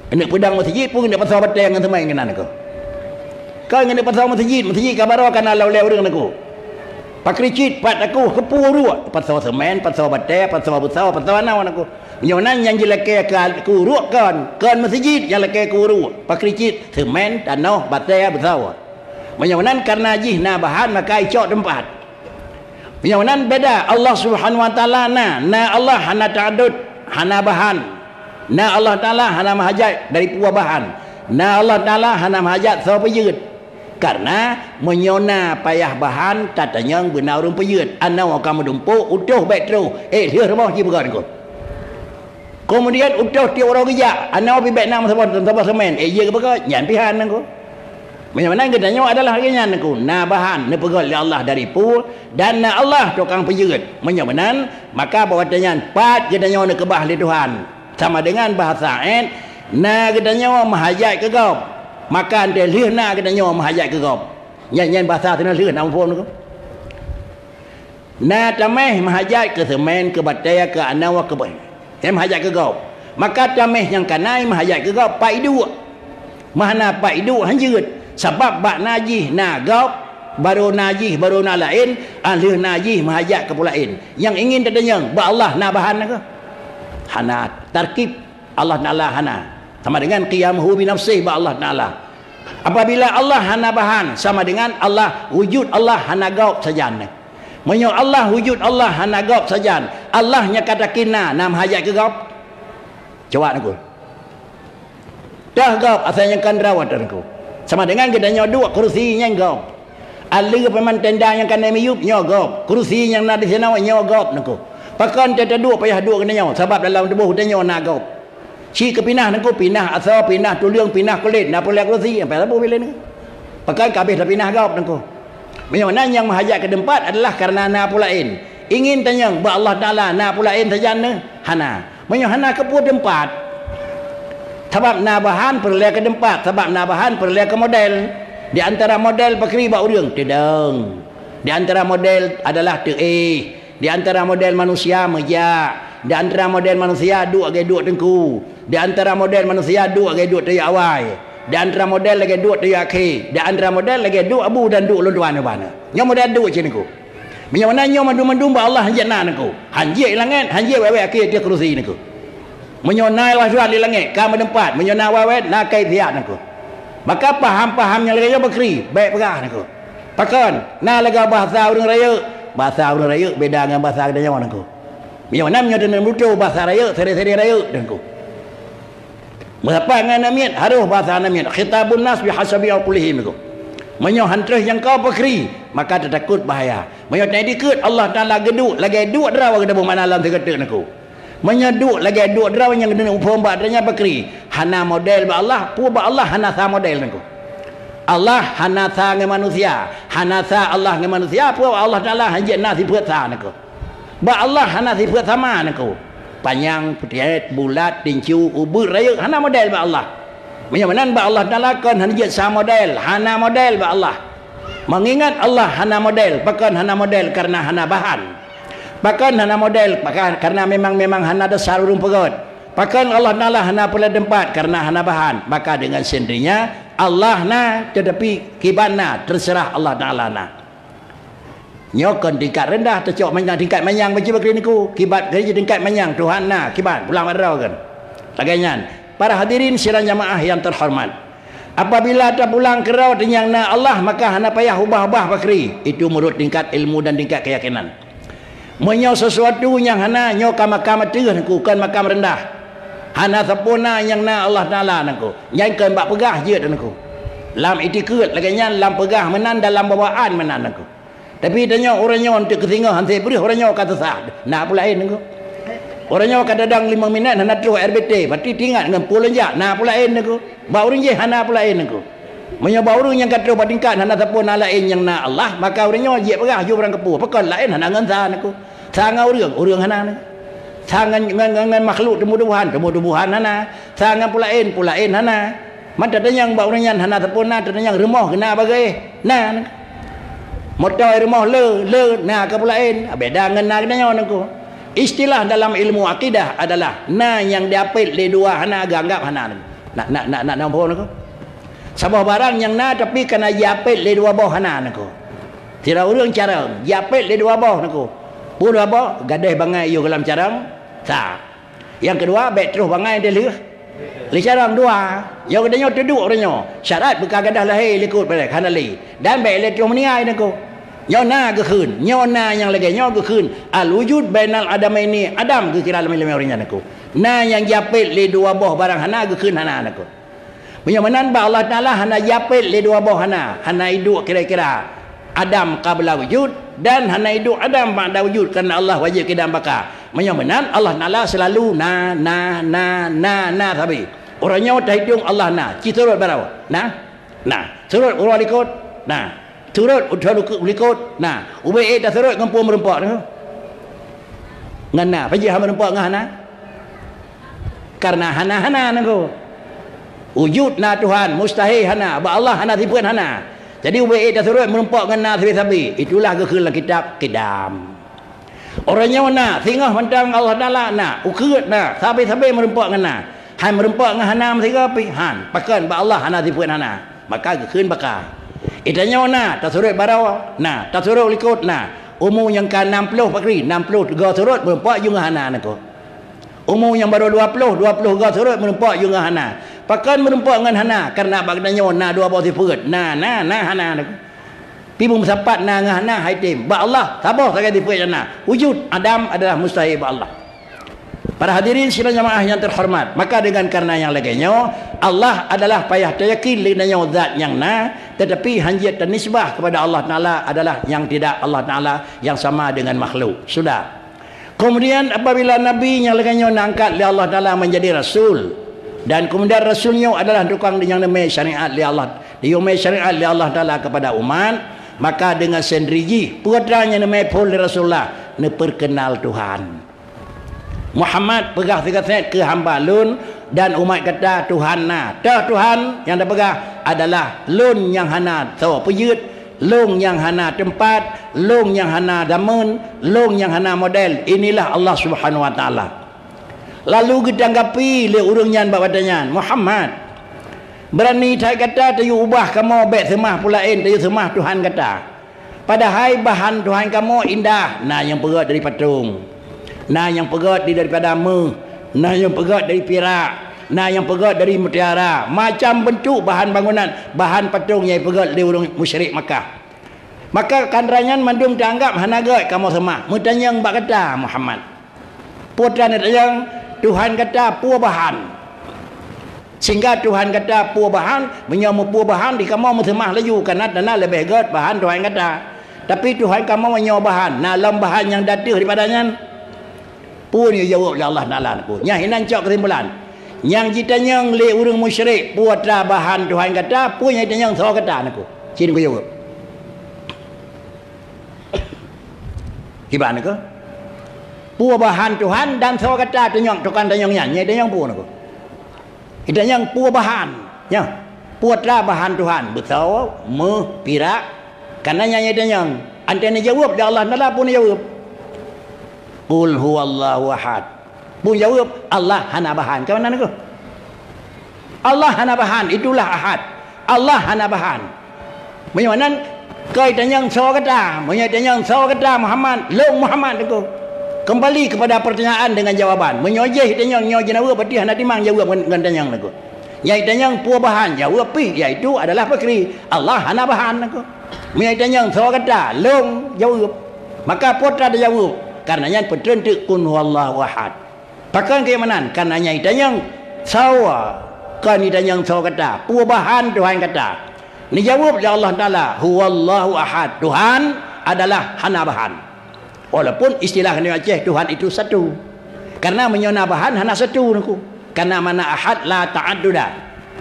Keuneuk peudong meuseujid pun keuneuk pasoe batée ngon seumén keunan niko. Kon keuneuk pasoe meuseujid, meuseujid ka baroe kana lom lé ureuëng niko. Pakri cit pat teukueh, keupeue uruek, pasoe seumén, pasoe batée, pasoe beusoe, pasoe anoe niko. Meunyoe nan nyang jilakée keu uruek kon, kon meuseujid nyang lakée keu uruek, pakri cit, seumén, tanoh, batée, beusoe. Meunyoe nan karena jih na bahan maka icok teumpat. Meunyoe nan beda, Allah Subhanahu wa Taala na, na Allah hana ta'adud, hana bahan. Na Allah Taala hana meuhajat dari peue bahan. Na Allah Taala hana meuhajat soe peujeuet. Karena meunyoe na payah bahan, tatanyong beuna ureuëng peujeuet. Anoe ka meudumpok, utoh bék troh, éh lheueh rumoh jipeugét niko. Keumudian utoh tieb uroe geujak, anoe pih bék na meusaboh, meusaboh seumén, éh jeuet geupeugét, nyan pih han niko. Meunyoe meunan geutanyoe adalah lagée nyan niko, na bahan neupeugét lé Allah dari peue, dan na Allah tukang peujeuet. Meunyoe meunan, maka bak watée nyan pat geutanyoe neukeubah lé Tuhan. Sama dengan bahasa ayat, na geutanyoe meuhajat keu gob, maka enteuk lheueh na geutanyoe meuhajat keu gob. Nyan, nyan bahasa teuneuk lheueh na muphom niko. Na taméh meuhajat keu seumén, keu batée, keu anoe, keu ba-, nyang meuhajat keu gob. Maka taméh nyang kana meuhajat keu gob, pat iduek. Meuhana pat iduek hanjeuet, sabab bak na jih na gob, barô na jih, barô na laén, 'oh lheueh na jih meuhajat keu peue laén. Nyang ingin tatanyong, bak Allah na bahan niko? Hana, tarkib Allah Taala hana. Sama dengan qiyamuhu binafsih bak Allah Taala. Apabila Allah hana bahan, sama dengan Allah, wujud Allah hana gob sajan. Meunyoe Allah, wujud Allah hana gob sajan, Allah nyang ka takheun na, na meuhajat keu gob? Cuba niko. Toh gob asai nyang ka droe teungku. Sama dengan geutanyoe duek, keurusi nyan gob. Aleue peuman tenda nyang ka na miyueb nyoe gob. Keurusi nyang na disinoe nyoe gob niko. Pakon teuduek payah duek geutanyoe, sabab dalam tuboh geutanyoe na gob. Ci keu pinah niko, pinah asoe, pinah tuleueng, pinah kulét, na peureulée keurusi, sampai saboh bilén niko. Pakon ka abéh tapinah gob niko. Meunyoe nan nyang meuhajat keu teumpat adalah karena na peue laén. Ingin tanyong, bak Allah Taala na peue laén sajan nyoe? Hana. Meunyoe hana, keupeue teumpat? Sabab na bahan peureulée keu teumpat, sabab na bahan peureulée keu model. Di antara model pakri bak ureuëng, teudong. Di antara model adalah teuéh. Di antara model manusia meujak. Di antara model manusia duek lagée duek teungku. Di antara model manusia duek lagée duek tayue awai. Di antara model lagée duek tayue akhé. Di antara model lagée duek abu dan duek lôn tuan ubana. Nyoe model duek cit niko. Meunyoe na nyoe mandum-mandum bak Allah hanjeuet na niko. Hanjeuet langét, hanjeuet wék-wék akhé ateueh keurusi niko. Meunyoe na lheueh di langét, ka meuteumpat. Meunyoe na wawét, na kaifiat niko. Maka paham-paham nyang lagée nyoe beukri, bék peugah niko. Pakon, na lagée bahasa ureuëng rayeuk. Bahasa ureuëng rayeuk beda ngon bahasa geutanyoe niko. Meunyoe na meunyoe teuneuk meututoe bahasa rayeuk, seri-seri rayeuk niko. Meusapat ngon aneuk miet, harôh bahasa aneuk miet. Khitabun nas bihasabi uqulihim niko. Meunyoe han trôh nyang ka beukri, maka teutakot bahaya. Meunyoe teudiket Allah Taala geuduek lagée duek droe geutanyoe mana lam sigoe teuk niko. Meunyoe duek lagée duek droe nyang geuneuk muphom bak donya beukri, hana model bak Allah, peue bak Allah hana sa model niko. Allah hana sa ngon manusia, hana sa Allah ngon manusia, peue Allah Taala hanjeuet na sifeuet sa niko. Bak Allah hana sifeuet sama niko. Panyang, peutet, bulat, tincu, ubeut, rayeuk, hana model bak Allah. Meunyoe meunan bak Allah Taala kon hana jeuet sa model, hana model bak Allah. Mengingat Allah hana model, pakon hana model? Karena hana bahan. Pakon hana model? Maka, karena memang, memang hana dasar ureuëng peugöt. Pakon Allah Taala hana pula teumpat? Karena hana bahan. Maka dengan sendirinya Allah na, tetapi kiban na, terserah Allah Taala na. Nyoe kon tingkat rendah, teucok manyang, tingkat manyang bak jih bakri niku. Kiban keu jih tingkat manyang, Tuhan na, kiban, pulang bak droe kan. Lagée nyan, para hadirin sidang jamaah yang terhormat, apabila tapulang keudroe teunyang na Allah, maka hana payah ubah-ubah bakri. Itu menurut tingkat ilmu dan tingkat keyakinan. Meunyoe sesuatu nyang hana, nyoe ka makam ateueh nangku, kon makam rendah. Hana sapeue na nyang na Allah Taala nangku. Nyan kon bak peugah jeuet nangku. Lam itikeuet lagée nyan, lam peugah meunan, dalam bawaan meunan nangku. Tapi tanyoe ureuëng nyoe untuk keusingoh han sép breuh, ureuëng nyoe ka teusah. Na peue laén nangku. Ureuëng nyoe ka dadang lima minét hana troh R B T, berarti tingat ngon peue lôn jak, na peue laén nangku. Bak ureuëng jéh hana peue laén nangku. Meunyoe bak ureuëng nyang ka troh bak tingkat hana sapeue na laén nyang na Allah, maka ureuëng nyoe jeuet peugah ju barang keupeue, pakon laén hana ngon sa nangku. Sa ngon ureuëng, ureuëng hana nangku. Sa ngon, ngon, ngon, ngon makhluk tumbuh-tumbuhan, tumbuh-tumbuhan hana. Sa ngon peue laén, peue laén hana. Man tatanyong bak ureuëng nyan hana sapeue na, tatanyong rumoh geuh na bagée na nangku. Moto rumoh le, le na ka peue laén, beda ngon na geutanyoe nangku. Istilah dalam ilmu akidah adalah na nyang jiapét lé dua hana geuanggap hana nangku. Na, na, na, na, na boh nangku. Saboh barang nyang na tapi kana jiapét lé dua boh hana nangku. Sidroe ureuëng carông, jiapét lé dua boh nangku. Peue dua boh? Gadôh bangai yôh lam carông, sa. Nyang keudua, bék troh bangai dilheueh lé carông, dua. Nyoe geutanyoe teuduek ureuëng nyoe. Syarat beuka gadôh lahé likot bareh hana lé. Dan bék lé troh meuninggai nangku. Nyoe na geukheun, nyoe na nyang lagée nyoe geukheun. Al-wujud bainal adamaini, adam geukira lam ileumé ureuëng nyan nangku. Na nyang jiapét lé dua boh barang hana geukheun hana nangku. Meunyoe meunan bak Allah Taala hana jiapét lé dua boh hana, hana iduek kira-kira adam qabla wujud dan hana iduek adam ba'da wujud, karena Allah wajéb kidam baka. Meunyoe meunan Allah Taala seulalu na, na, na, na, na sabe. Uroe nyoe tahitung Allah na, ci surot barô na, na. Surot uroe likot na. Surot uroe likot na. Ubé ék tasurot ngon peue meurumpok tu? Ngon na. Pajan hana meurumpok ngon hana? Karena hana-hana nangku. Wujud na Tuhan, mustahil hana. Bak Allah hana sifeuet hana. Jadi ubé ék tasurot meurumpok ngon na sabe-sabe. Itulah geukheun lam kitab kidam. Uroe nyoe na, singoh mantong Allah Taala na, ukheut na, sabe-sabe meurumpok ngon na. Han meurumpok ngon hana meusigoe pih, han. Pakon bak Allah hana sifeuet hana. Maka geukheun baka. Geutanyoe na, tasurot barô na, tasurot likot na. Umu nyang ka nam ploh pakri, nam ploh go surot meurumpok ju ngon hana nangku. Umu nyang barô dua ploh, dua ploh go surot meurumpok ju ngon hana. Pakon meurumpok ngon hana? Karena bak geutanyoe na dua boh sifeuet. Na, na, na, hana nangku. Pi beumeusapat na ngon hana hai tem. Bak Allah, saboh sagai sifeuet nyang na. Wujud, adam adalah mustahil bak Allah. Para hadirin sidang jamaah yang terhormat, maka dengan karena nyang lagée nyoe, Allah adalah payah tayakin lé geutanyoe zat nyang na, tetapi han jeuet tanisbah kepada Allah Taala adalah nyang tidak Allah Taala, yang sama dengan makhluk. Sudah. Kemudian apabila Nabi nyang lagée nyoe na angkat lé Allah Taala menjadi rasul, dan kemudian rasul nyoe adalah tukang nyang neumé syariat lé Allah, diumé syariat lé Allah Taala kepada umat, maka dengan sendiri jih peue treuk nyang neumé phon lé Rasulullah, neupeurkeunal Tuhan. Muhammad peugah sigasét keu hamba lôn dan umat gata Tuhan na. Toh Tuhan nyang tapeugah adalah lôn nyang hana soe peujeuet, lôn nyang hana teumpat, lôn nyang hana zaman, lôn nyang hana model. Inilah Allah Subhanahu Wa Taala. Lalu geutanggapi lé ureuëng nyan bak watée nyan, "Muhammad, beurani that gata tayue ubah kamoe bék seumah peue laén, tayue seumah Tuhan gata. Padahai bahan Tuhan kamoe indah, na nyang peugét dari patong, na nyang peugét di daripada méuh, na nyang peugét dari pirak, na nyang peugét dari mutiara, macam beuntuk bahan bangunan, bahan patong nyang peugét lé ureuëng musyrik Makkah. Maka keu nyan mandum taanggab hana gét kamoe seumah." Meutanyong bak gata, Muhammad, peue treuk neutanyong, Tuhan gata peue bahan? Sehingga Tuhan gata peue bahan, meunyoe meupeue bahan di kamoe meuseumah laju, karena na leubeh gét bahan Tuhan gata. Tapi Tuhan kamoe meunyoe bahan, na lom bahan nyang ateueh daripada nyan? Peue nyang jaweueb lé Allah Taala nangku? Nyan hinan cok keusimpulan. Nyang jitanyong lé ureuëng musyrik, peue treuk bahan Tuhan gata, peue nyang jitanyong soe gata nangku? Cit geujaweueb. Kiban nangku? Peue bahan Tuhan dan soe gata tanyong, tukang tanyong nyan, nyang jitanyong peue nangku? Jitanyong peue bahan. Nyoe, peue atra bahan Tuhan, beusoe, méuh, pirak, kana nyan nyang tanyong. Antai neujaweueb di Allah Taala pun neujaweueb. Qul huwallahu ahad. Pun jaweueb, Allah hana bahan. Ka meunan keuh? Allah hana bahan, itulah ahad. Allah hana bahan. Meunyoe nan, keu tanyong soe gata, meunyoe tanyong soe gata Muhammad, lôn Muhammad teungku. Kembali kepada pertanyaan dengan jawaban. Meunyoe jih tanyong nyoe jeunaweue, berarti hana timang jaweueb ngon, ngon tanyong teungku. Nyang tanyong peue bahan, jaweueb pih, yaitu adalah Fakri. Allah hana bahan teungku. Meunyoe tanyong soe gata, lôn jaweueb. Maka peue atra jaweueb? Karena nyan peutreun teuk qul huwallahu ahad. Pakon keu meunan? Karena nyang itanyong soe, kon itanyong soe gata, peue bahan Tuhan gata. Neujaweueb lé Allah Taala, "Huwallahu ahad." Tuhan adalah hana bahan. Walaupun istilah nyoe Aceh, Tuhan itu satu. Karena meunyoe na bahan, hana satu, Teungku. Karena makna ahad la ta'adduda.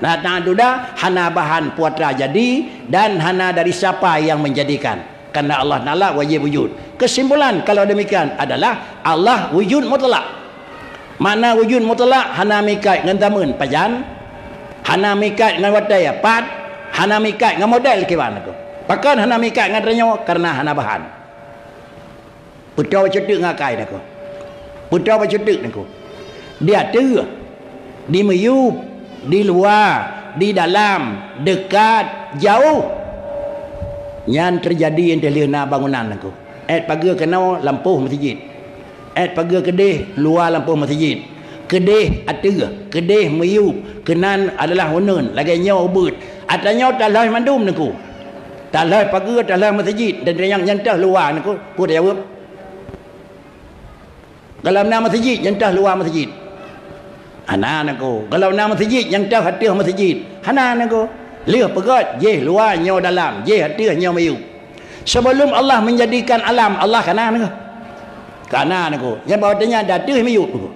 La ta'adduda, hana bahan peue atra jadi dan hana dari siapa yang menjadikan. Karena Allah Taala wajib wujud. Kesimpulan kalau demikian adalah Allah wujud mutlak. Makna wujud mutlak hana meuikat ngon zaman pajan, hana meuikat ngon watèe pat, hana meuikat ngon model kiban teungku. Pakon hana meuikat ngon tanyoe? Karena hana bahan. Peutoe bacut teuk ngon akai teungku. Peutoe bacut teuk teungku. Di ateueh, di miyueb, di luwa, di dalam, dekat, jauh. Nyan teujadi nyang teuh lheueh na bangunan teungku. Èt pageue keunoe lampôh meuseujid. Èt pageue keudeh luwa lampôh meuseujid. Keudeh ateueh, keudeh miyueb, keunan adalah uneuen, lagèe nyoe ubeuet. Atra nyoe talheueh mandum teungku. Talheueh pageue, talheueh meuseujid, dan nyang, nyang teuh luwa teungku, peue tajaweueb? Gohlom na meuseujid, nyang teuh luwa meuseujid. Hana teungku. Gohlom na meuseujid, nyang teuh ateueh meuseujid. Hana teungku. Lheueh peugöt, jih luwa nyoe dalam, jih ateueh nyoe miyueb. Sebelum Allah menjadikan alam, Allah ka na teungku. Ka na teungku. Nyang bak watèe nyan di ateueh miyueb teungku.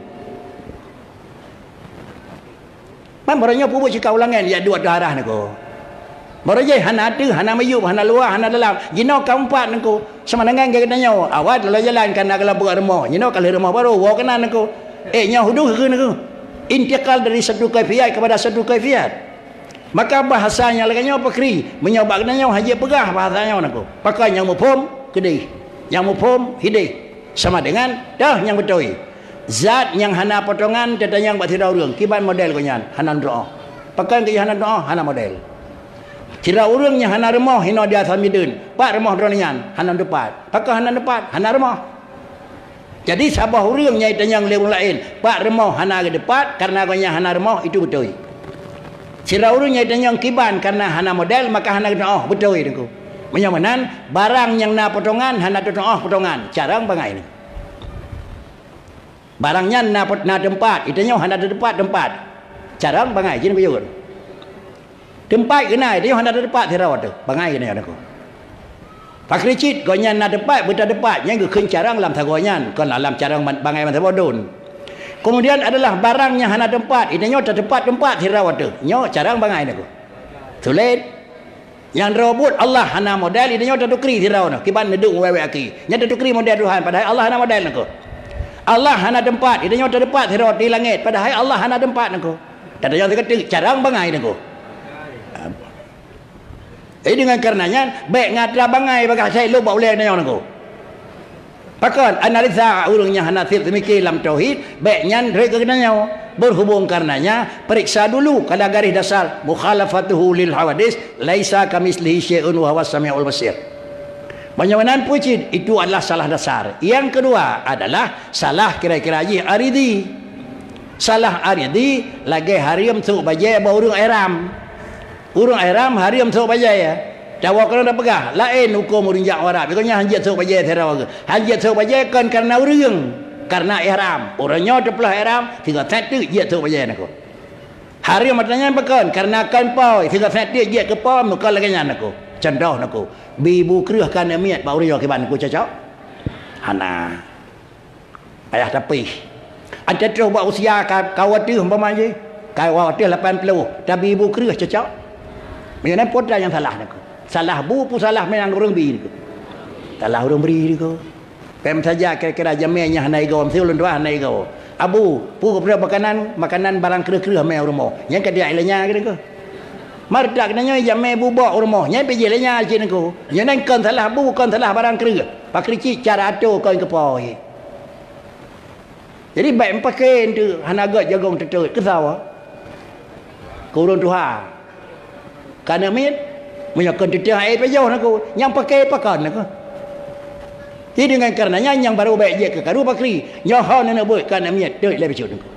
Man baroe nyoe peubuet sikawa langèt jak duek ateueh arah teungku. Baroe jih hana ateueh, hana miyueb, hana luwa, hana dalam. Jinoe ka meupat teungku. Sama dengan geutanyoe, awai lôn jalan ka na gohlom peugöt rumoh. Jinoe ka lheueh rumoh barô, woe keunan teungku. Eh, nyoe hudud keuh teungku. Intikal dari satu kaifiat kepada satu kaifiat. Maka bahasa nyang lagèe nyoe pakri, meunyoe bak geutanyoe hana jipeugah bahasa nyoe teungku. Pakon nyang muphom keudeh, nyang muphom hideh. Sama dengan teuh nyang beutôi. Zat nyang hana potongan teutanyong bak sidroe ureueng, kiban model gobnyan, hana neutu'oh. Pakon keu hana neutu'oh, hana model. Sidroe ureueng nyang hana rumoh hinoe di Asam Sideuen, pat rumoh droeneuh nyan, hana neuteupat. Pakon hana neuteupat? Hana rumoh. Jadi, saboh ureueng nyang itanyong lé ureueng laén, pat rumoh hana geuteupat, kareuna gobnyan hana rumoh, itu beutôi. Sidroe ureueng nyang itanyong kiban kareuna hana model, maka hana geuteu'oh, beutôi teungku. Meunyoe meunan, barang nyang na potongan hana teutu'oh potongan, carông bangai teungku. Barang nyan na pot-, na teumpat, itanyong hana teumpat, teumpat. Carông bangai, jih beuyôt. Teumpat keunan, itanyong hana teumpat sidroe teuh, bangai keunan teungku. Pakri cit, gobnyan na teumpat, beutateumpat, nyan geukheun carông lam sagoe nyan, kon lam carông ban-, bangai ban saboh dôn. Keumudian adalah barang nyang hana teumpat, itanyong tateumpat-teumpat sidroe teuh, nyoe carông bangai teungku. Sulet. Nyang droe buet Allah hana model, itanyong tatukri sidroe nyoe, kiban neuduek wèk-wèk aki. Nyan tatukri model Tuhan, padahai Allah hana model teungku. Allah hana teumpat, itanyong tateumpat sidroe di langèt, padahai Allah hana teumpat teungku. Tatanyong sigoe teuk, carông bangai teungku. Jadi, dengan kareuna nyan, bèk ngon atra bangai bagaih asai lôn bak ulèe geutanyoe teungku. Pakon, analisa ureueng nyang hana sép seumike lam tauhid, bèk nyan rhot keu geutanyoe. Berhubung kareuna nyan, periksa dulu pada garis dasar, mukhalafatuhu lil hawadits, laisa kamitslihi syai'un wa huwas samiul basir. Meunyoe meunan peue cit, itu adalah salah dasar. Nyang keudua adalah salah kira-kira jih aridhi. Salah aridhi lagèe hareuem sôk bajèe bak ureueng ihram. Ureueng ihram hareuem sôk bajèe, ya. Tawoe keunoe tapeugah, laén hukôm ureueng jak u Arab. Gobnyan han jeuet sôk bajèe sidroe geuh. Han jeuet sôk bajèe kon kareuna ureueng, kareuna ihram. Ureueng nyoe teupeuleueh ihram, sigoe sép teuk jeuet sôk bajèe teungku. Hareuem atra nyan pakon, kareuna kon po, sigoe sép teuk jeuet keu po, meuko lagèe nyan teungku. Cuntoh teungku, bi bu kreueh ka neumiet bak ureueng nyoe kiban teungku cocok? Hana. Payah tapéh. Ata troh bak usia ka, ka watèe umpama jih, ka watèe lapan ploh, tabi bu kreueh cocok? Meunyoe nyan peue atra nyang salah teungku. Salah bu peue salah meunang ureueng bi teungku. Salah ureueng bri teungku. Pèng saja kira-kira jamèe nyang hana igoe, meusti ulôn tuan hana igoe. Abu, peue geupeureuet makanan, makanan barang kreueh-kreueh mé u rumoh. Nyan ka diak ilèe nyan teungku. Martak na nyoe jamé bubok u rumoh, nyan pih jih lé nyan cit nangku. Nyoe nan kon salah bu, kon salah barang kreueh. Pakri cit cara atô kon keupoe. Jadi bèk meupaké eunteuk hana gèt jagong teutot. Keu sawa? Keu ureueng tuha. Ka aneuk miet? Meunyoe kon teutot hana pajoh nangku, nyang paké pakon nangku. Jadi dengan karena nyan nyang barô bèk jeuet keu karu pakri. Nyoe ho neuneuk beuet ka aneuk miet, teutot lé bacut nangku.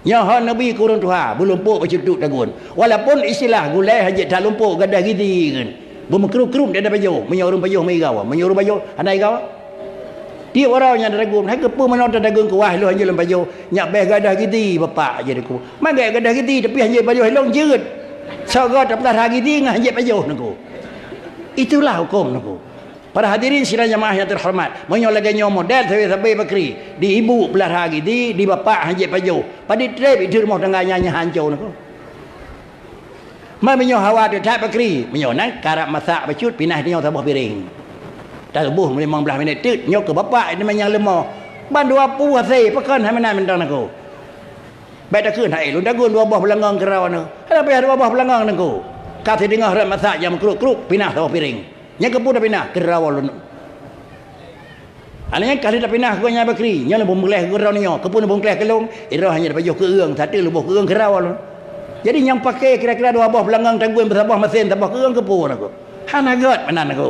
Nyoe ho neubi keu ureueng tuha, beulumpok bacut tagun. Walaupun istilah gulai hana jeuet that lumpok gadoh gizi kan. Beumeukrup-krup dada pajoh, meunyoe ureueng pajoh meuigawa, meunyoe ureueng pajoh hana igawa. Tiep uroe nyan tagun, hai keupeue meunoe tagun keu wah lôn hanjeuet lôn pajoh, nyak bèh gadoh gizi bapak jeuet nangku. Magèt gadoh gizi tapi hanjeuet pajoh lôn jeuet. Soe goe tapeulara gizi ngon hanjeuet pajoh nangku. Itulah huköm nangku. Para hadirin sidang jamaah nyang teuhoreumat, meunyoe lagèe nyoe model sabe-sabe pakri, di ibu peulara gizi, di bapak hanjeuet pajoh, padit trép di rumoh tangga nyan nyang hanco nangku. Meunyoe hawa teuh that pakri, meunyoe nan karab masak bacut pinah tanyoe saboh piréng. Tatuboh limong blaih minét teuk, nyoe keu bapak teuma nyang leumoh. Ban dua pue hasé, pakon hai meunan mantong nangku. Bèk takheun hai lôn tagun dua boh beulangong keurawa nyoe. Hana payah dua boh beulangong nangku. Ka sideungoh rot masak nyang meukruk-kruk, pinah saboh piréng. Nyan keupeue tapinah? Keurawa lôn. Aneuk nyan ka lheueh tapinah keu nyan bakri, nyan lôn beungkléh keu droeneuh nyoe. Keupeue lôn beungkléh keu lôn? Droeneuh hana pajoh keueung, sateue lôn boh keueung keurawa lôn. Jadi nyang paké kira-kira dua boh beulangong tagun beusaboh masén saboh keueung keupeue nangku? Hana gèt meunan nangku.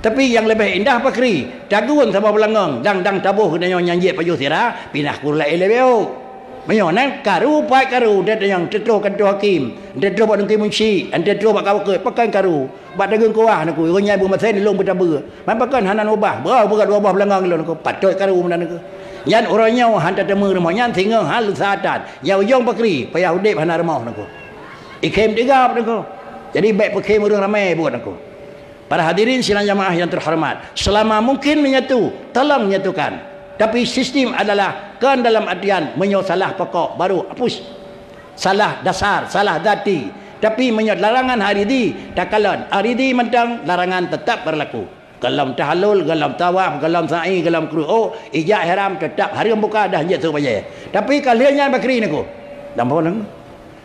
Tapi nyang leubeh indah pakri, tagun saboh beulangong, dang-dang taboh keu tanyoe nyang jeuet pajoh sira, pinah keu ureueng laén leubeh ôk. Meunyoe nan karu paih karu, deuh nyang teutroh kanto hakém, teutroh bak teungku munsyik, teutroh bak kawakeue, pakon karu. Bak tagun kuah nangku, ureueng nyan beumasén lôn beutabeue. Man pakon hana ubah, beuh beugöt dua boh beulangong lôn nangku, patot karu meunan nangku. Nyan uroe nyoe han tateumé rumoh nyan singoh han lusa that. Nyang ujong pakri, payah udép hana rumoh nangku. Ikhém tigab nangku. Jadi bèk peukhém ureueng ramé buet nangku. Para hadirin sidang jamaah yang terhormat, selama mungkin menyatu, tolong nyatukan. Tapi sistem adalah kon dalam artian meunyoe salah pokok baru hapus. Salah dasar, salah zati. Tapi meunyoe larangan aridi, takalon aridi mantong larangan tetap berlaku. Golom tahalul, golom tawaf, golom sa'i, golom kru'uk, ijak ihram tetap hareuem buka dah jeuet sôk bajèe. Tapi ka lheueh nyan bakri nangku. Dah mohon nangku.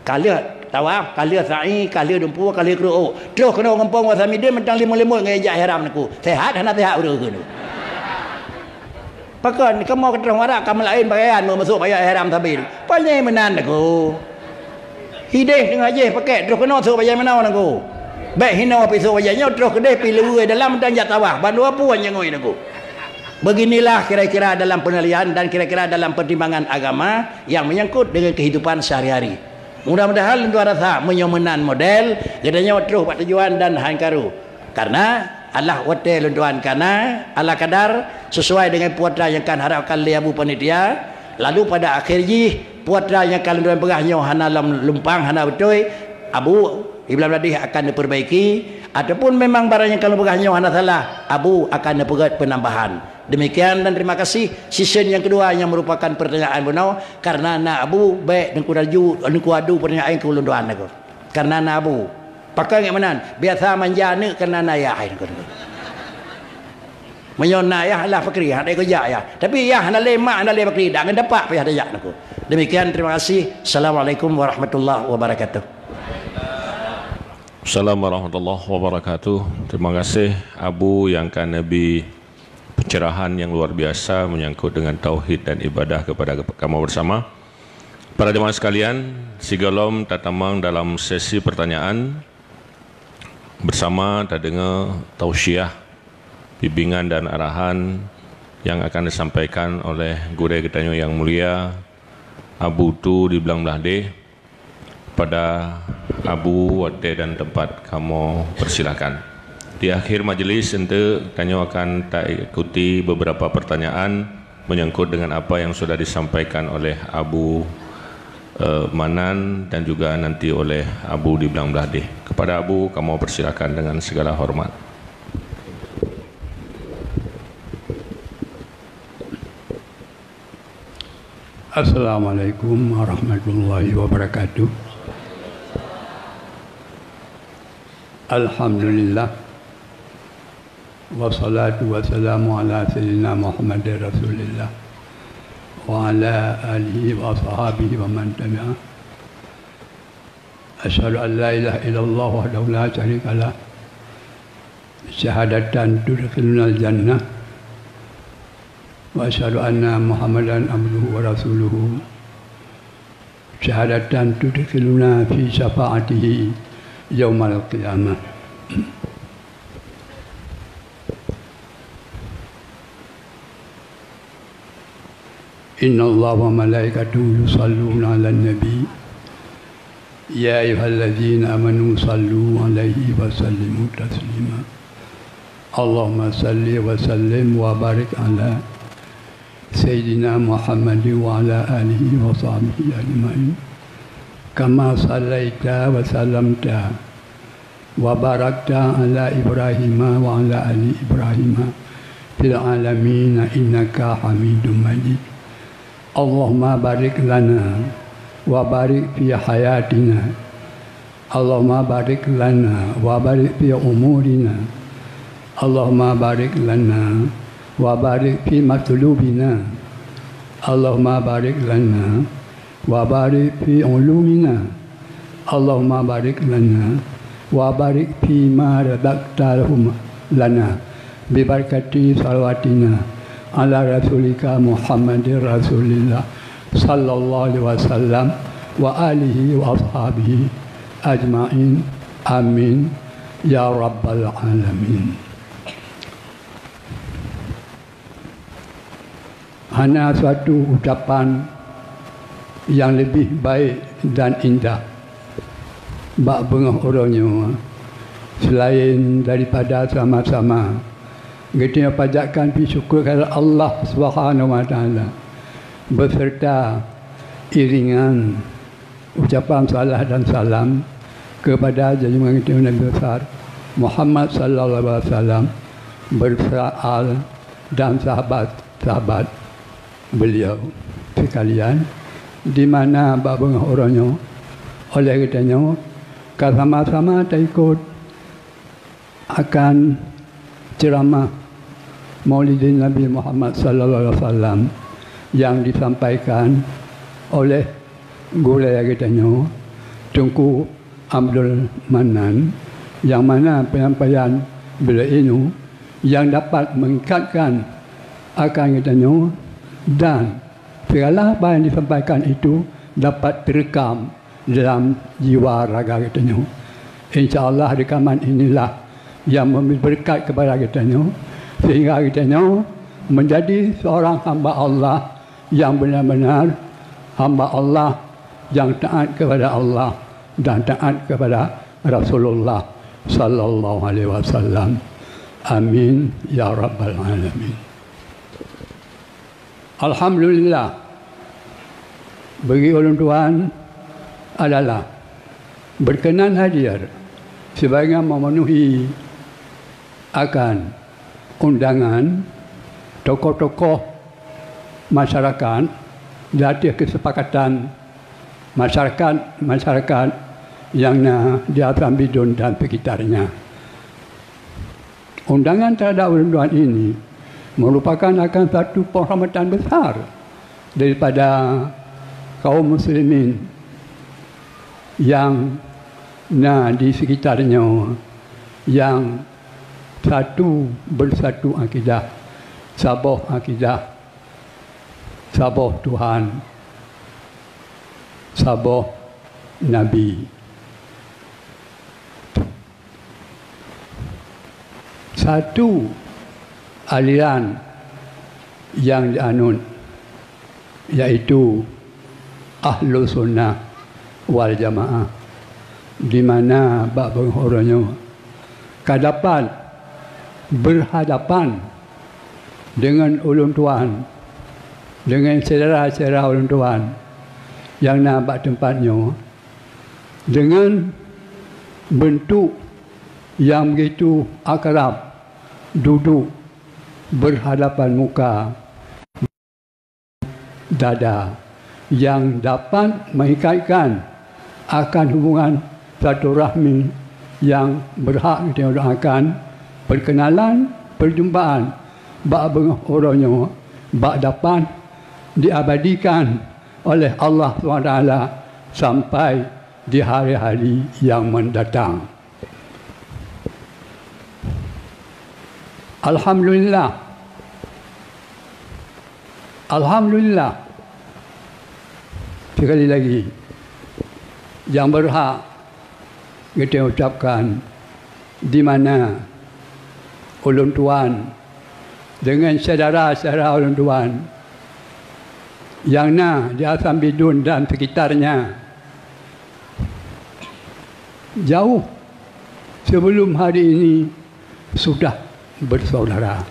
Ka lheueh tawaf, ka lheueh sa'i, ka lheueh dumpeue, ka lheueh kru'uk. Troh keunoe gampông Wasamidin mantong limut-limut ngon ijak ihram nangku. Sehat hana sehat ureueng nangku. Pakon kamoe ka troh marak ka meulaén pakaian meu masôk bajèe ihram sabe. Pané meunan nangku. Hideh teungoh jéh pakèk troh keunoe sôk bajèe meunoe nangku. Bèk hinoe pih sôk bajèe nyoe troh keudeh pih leuweue dalam dan jak tawaf. Bandua pun nyang ngui nangku. Beginilah kira-kira dalam penilaian dan kira-kira dalam pertimbangan agama yang menyangkut dengan kehidupan sehari-hari. Mudah-mudahan lôn tuan rasa meunyoe meunan model, geutanyoe troh bak tujuan dan han karu. Karena Allah watèe lôn tuan kana ala kadar sesuai dengan putra nyang kan harapkan lé Abu Panitia. Lalu pada akhir jih putra nyang kan lôn tuan peugah nyoe hana lom lumpang, hana beutôi, Abu Iblam Ladih akan neupeurbaiki, ataupun memang barang nyang kan lôn peugah nyoe hana salah, Abu akan neupeugöt peunambahan. Demikian dan terima kasih. Sesi nyang kedua nyang merupakan pertanyaan bunoe, karena na Abu bèk nangku laju nangku adu pertanyaan keu ulôn tuan nangku. Karena na Abu. Pakon ngieng meunan, biasa manja aneuk karena na yah nangku. Meunyoe na yah lah pakri, hana kujak yah. Tapi yah hana lé mak, hana lé pakri, dak ngon tapak payah tajak nangku. Demikian, terima kasih. Assalamualaikum warahmatullahi wabarakatuh. Assalamualaikum warahmatullahi wabarakatuh. Terima kasih Abu yang ka neubi pencerahan yang luar biasa menyangkut dengan tauhid dan ibadah kepada kamoe bersama. Para jemaah sekalian, sigohlom tatamong dalam sesi pertanyaan bersama, tadeungoe tausiah, bimbingan dan arahan yang akan disampaikan oleh gurèe geutanyoe yang mulia, Abu Tu di Blang Blahdeh. Pada Abu, watèe dan tempat kamoe persilakan. Di akhir majlis, eunteuk tanyoe akan taikuti beberapa pertanyaan menyangkut dengan apa yang sudah disampaikan oleh Abu, eh, Manan dan juga nanti oleh Abu di Blang Blahdeh. Kepada Abu, kamoe persilakan dengan segala hormat. Assalamualaikum warahmatullahi wabarakatuh. Alhamdulillah. Wassalatu wassalamu ala sayyidina Muhammadin Rasulillah wa ala alihi wa sahabihi wa man tabi'ah. Asyhadu an la ilaha illallah wahdahu la syarika lah, syahadatan tudkhilunal jannah, wa asyhadu anna Muhammadan abduhu wa rasuluhu, syahadatan tudkhiluna fi syafaatihi yaumal qiyamah. Innallaha wa malaikatahu yusalluna 'alan nabi. Ya ayyuhalladzina amanu sallu 'alaihi wa sallimu taslima. Allahumma salli wa sallim wa barik 'ala sayyidina Muhammadin wa 'ala alihi wa sahbihi ajma'in. Kama sallaita wa sallamta wa barakta 'ala Ibrahima wa 'ala ali Ibrahima fil 'alamina innaka Hamidum Majid. Allahumma barik lana wa barik fi hayatina. Allahumma barik lana wa barik fi umurina. Allahumma barik lana wa barik fi matlubina. Allahumma barik lana wa barik fi ulumina. Allahumma barik lana wa barik fi ma razaqtahum lana bi barakati salawatina 'ala rasulika Muhammadir Rasulillah sallallahu alaihi wasallam wa alihi wa ashabihi ajma'in. Amin ya rabbal alamin. Hana suatu ucapan nyang leubeh baék dan indah bak beungoh uroe nyoe seulaén daripada sama-sama geutanyoe panjatkan puji syukur keuhadrat Allah Subhanahu wa Taala, beuseurta iringan ucapan salah dan salam keupada junjungan geutanyoe Nabi Besar Muhammad sallallahu alaihi wasallam, beuseurat al dan sahabat-sahabat beliau sekalian, di mana bak beungoh uroe nyoe, oleh geutanyoe ka sama-sama taikot akan ceramah Maulidin Nabi Muhammad sallallahu alaihi wasallam nyang disampaikan oleh gurée geutanyoe, Teungku Abdul Mannan, nyang mana penyampaian beliau nyoe nyang dapat mengikatkan akan geutanyoe dan segala apa yang disampaikan itu dapat terekam dalam jiwa raga geutanyoe. Insya Allah, rekaman inilah yang memberi berkat kepada geutanyoe, sehingga geutanyoe menjadi seorang hamba Allah yang benar-benar hamba Allah yang taat kepada Allah dan taat kepada Rasulullah sallallahu alaihi wasallam. Amin ya rabbal alamin. Alhamdulillah, bagi ulôn tuan adalah berkenan hadir sebagai memenuhi akan undangan tokoh-tokoh masyarakat di ateueh kesepakatan masyarakat-masyarakat nyang na di Asam Bidun dan sekitarnya. Undangan terhadap ulôn tuan ini merupakan akan satu penghormatan besar daripada kaum muslimin yang na di sekitar nyoe, yang satu bersatu akidah, saboh akidah, saboh Tuhan, saboh Nabi. Satu aliran yang dianut, yaitu Ahlus Sunnah wal Jamaah, di mana bak beungoh uroe nyoe ka dapat berhadapan dengan ulôn tuan, dengan syedara-syedara ulôn tuan nyang na bak teumpat nyoe, dengan bentuk yang begitu akrab, duduk berhadapan muka, dada, yang dapat mengikatkan akan hubungan silaturahmi yang berhak didoakan perkenalan perjumpaan bak beungoh uroe nyoe bak dapat diabadikan oleh Allah subhanahu wa taala sampai di hari-hari yang mendatang. Alhamdulillah. Alhamdulillah. Sekali lagi, yang berhak kita ucapkan di mana ulôn tuan dengan syedara-syedara ulôn tuan yang na di Asam Bidun dan sekitarnya, jauh sebelum hari ini sudah bersaudara.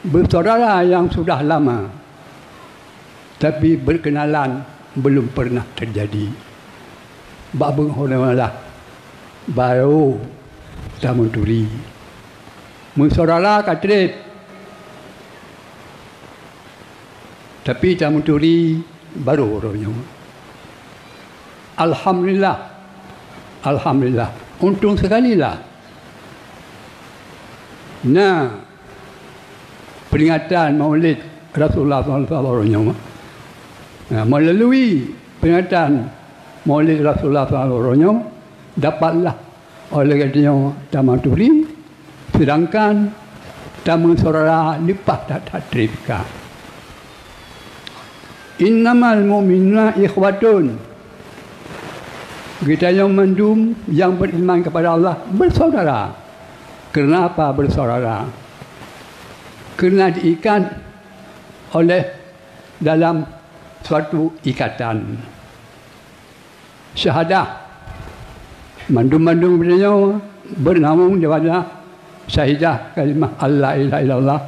Bersaudara yang sudah lama, tapi berkenalan belum pernah terjadi. Bak beungoh nyoe lah baru tameuturi. Meusaudara ka treb, tapi tameuturi baru uroe nyoe. Alhamdulillah. Alhamdulillah. Untung sekali lah. Nah, peringatan Maulid Rasulullah sallallahu alaihi wasallam uroe nyoe. Nah, melalui peringatan Maulid Rasulullah sallallahu alaihi wasallam uroe nyoe, dapatlah oleh geutanyoe tameuturi, sedangkan tameusaudara leupah that-that treb ka. Innamal mu'minuna ikhwatun. Geutanyoe mandum nyang beriman kepada Allah bersaudara. Kenapa bersaudara? Karena diikat oleh dalam suatu ikatan. Syahadah. Mandum-mandum geutanyoe beunaweueng daripada syahidah kalimah la ilaha illallah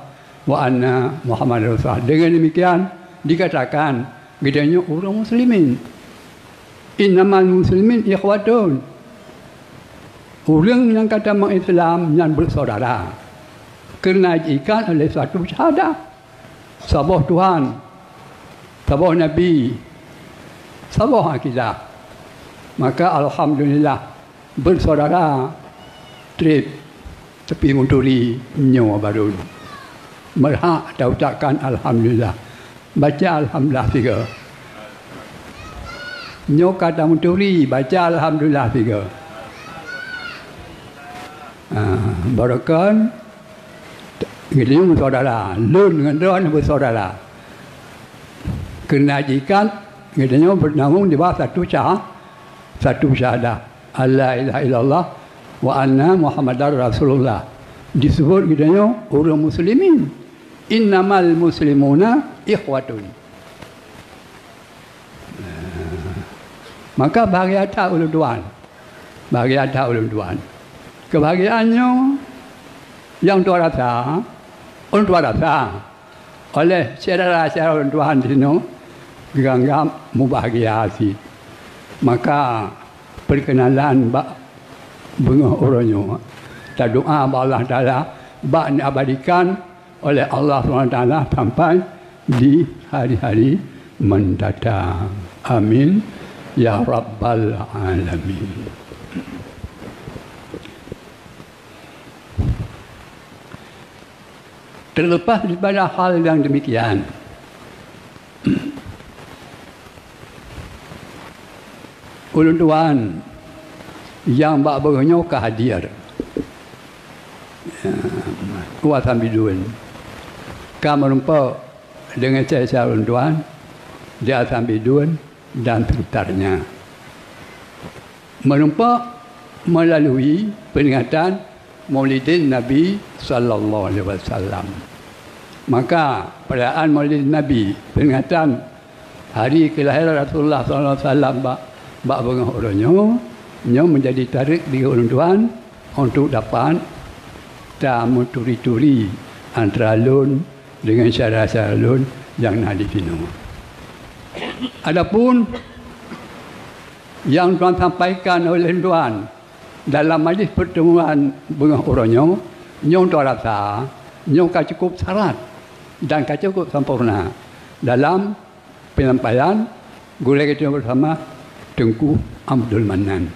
wa anna Muhammadar Rasulullah. Dengan demikian dikatakan geutanyoe ureuëng muslimin. Innamal muslimin ikhwatun. Ureuëng nyang ka tamong Islam nyan bersaudara. Karena diikat oleh suatu syahadah. Saboh Tuhan, saboh Nabi, saboh akidah. Maka alhamdulillah bersaudara treb tapi meuturi nyoe baru. Berhak taucapkan alhamdulillah. Baca alhamdulillah siga. Nyoe ka tameuturi, baca alhamdulillah siga. Ah, barokan Geutanyoe meusaudara, lôn ngon droeneuh meusaudara. Keureuna jikat geutanyoe beunaweueng di bak satu sya-, satu syahadah, "Alla ilaha illallah wa anna Muhammadar Rasulullah." Disebut geutanyoe ureuëng muslimin. "Innamal muslimuna ikhwatun." Maka bahagia that ulôn tuan. Bahagia that ulôn tuan. Keubahgiaan nyoe nyang tuan rasa, ulôn tuan rasa. Oleh syedara-syedara ulôn tuan di sinoe geuanggab mubahgia cit. Maka peurkeunalan bak beungoh uroe nyoe, tadoa bak Allah Taala bak neuabadikan oleh Allah Subhanahu Wa Taala sampai di hari-hari mendatang. Amin ya rabbal alamin. Terlepas daripada hal yang demikian, ulôn tuan nyang bak beungoh nyoe ka hadir, ya, u Asam Bidun, ka meurumpok deungon syedara ulôn tuan di Asam Bidun dan sekitarnya. Meurumpok melalui peringatan Maulidin Nabi sallallahu alaihi wasallam. Maka, perayaan Maulid Nabi, peringatan hari kelahiran Rasulullah sallallahu alaihi wasallam bak, bak beungoh uroe nyoe, nyoe menjadi tareuk di ulôn tuan untuk dapat tameuturi-turi antara lôn deungon syedara-syedara lôn nyang na di sinoe. Adapun nyang tuan sampaikan oleh tuan dalam majlis pertemuan beungoh uroe nyoe, nyoe tuan rasa nyoe ka cukup syarat dan ka cukup sampoereuna dalam penyampaian gurée geutanyoe bersama Teungku Abdul Manan.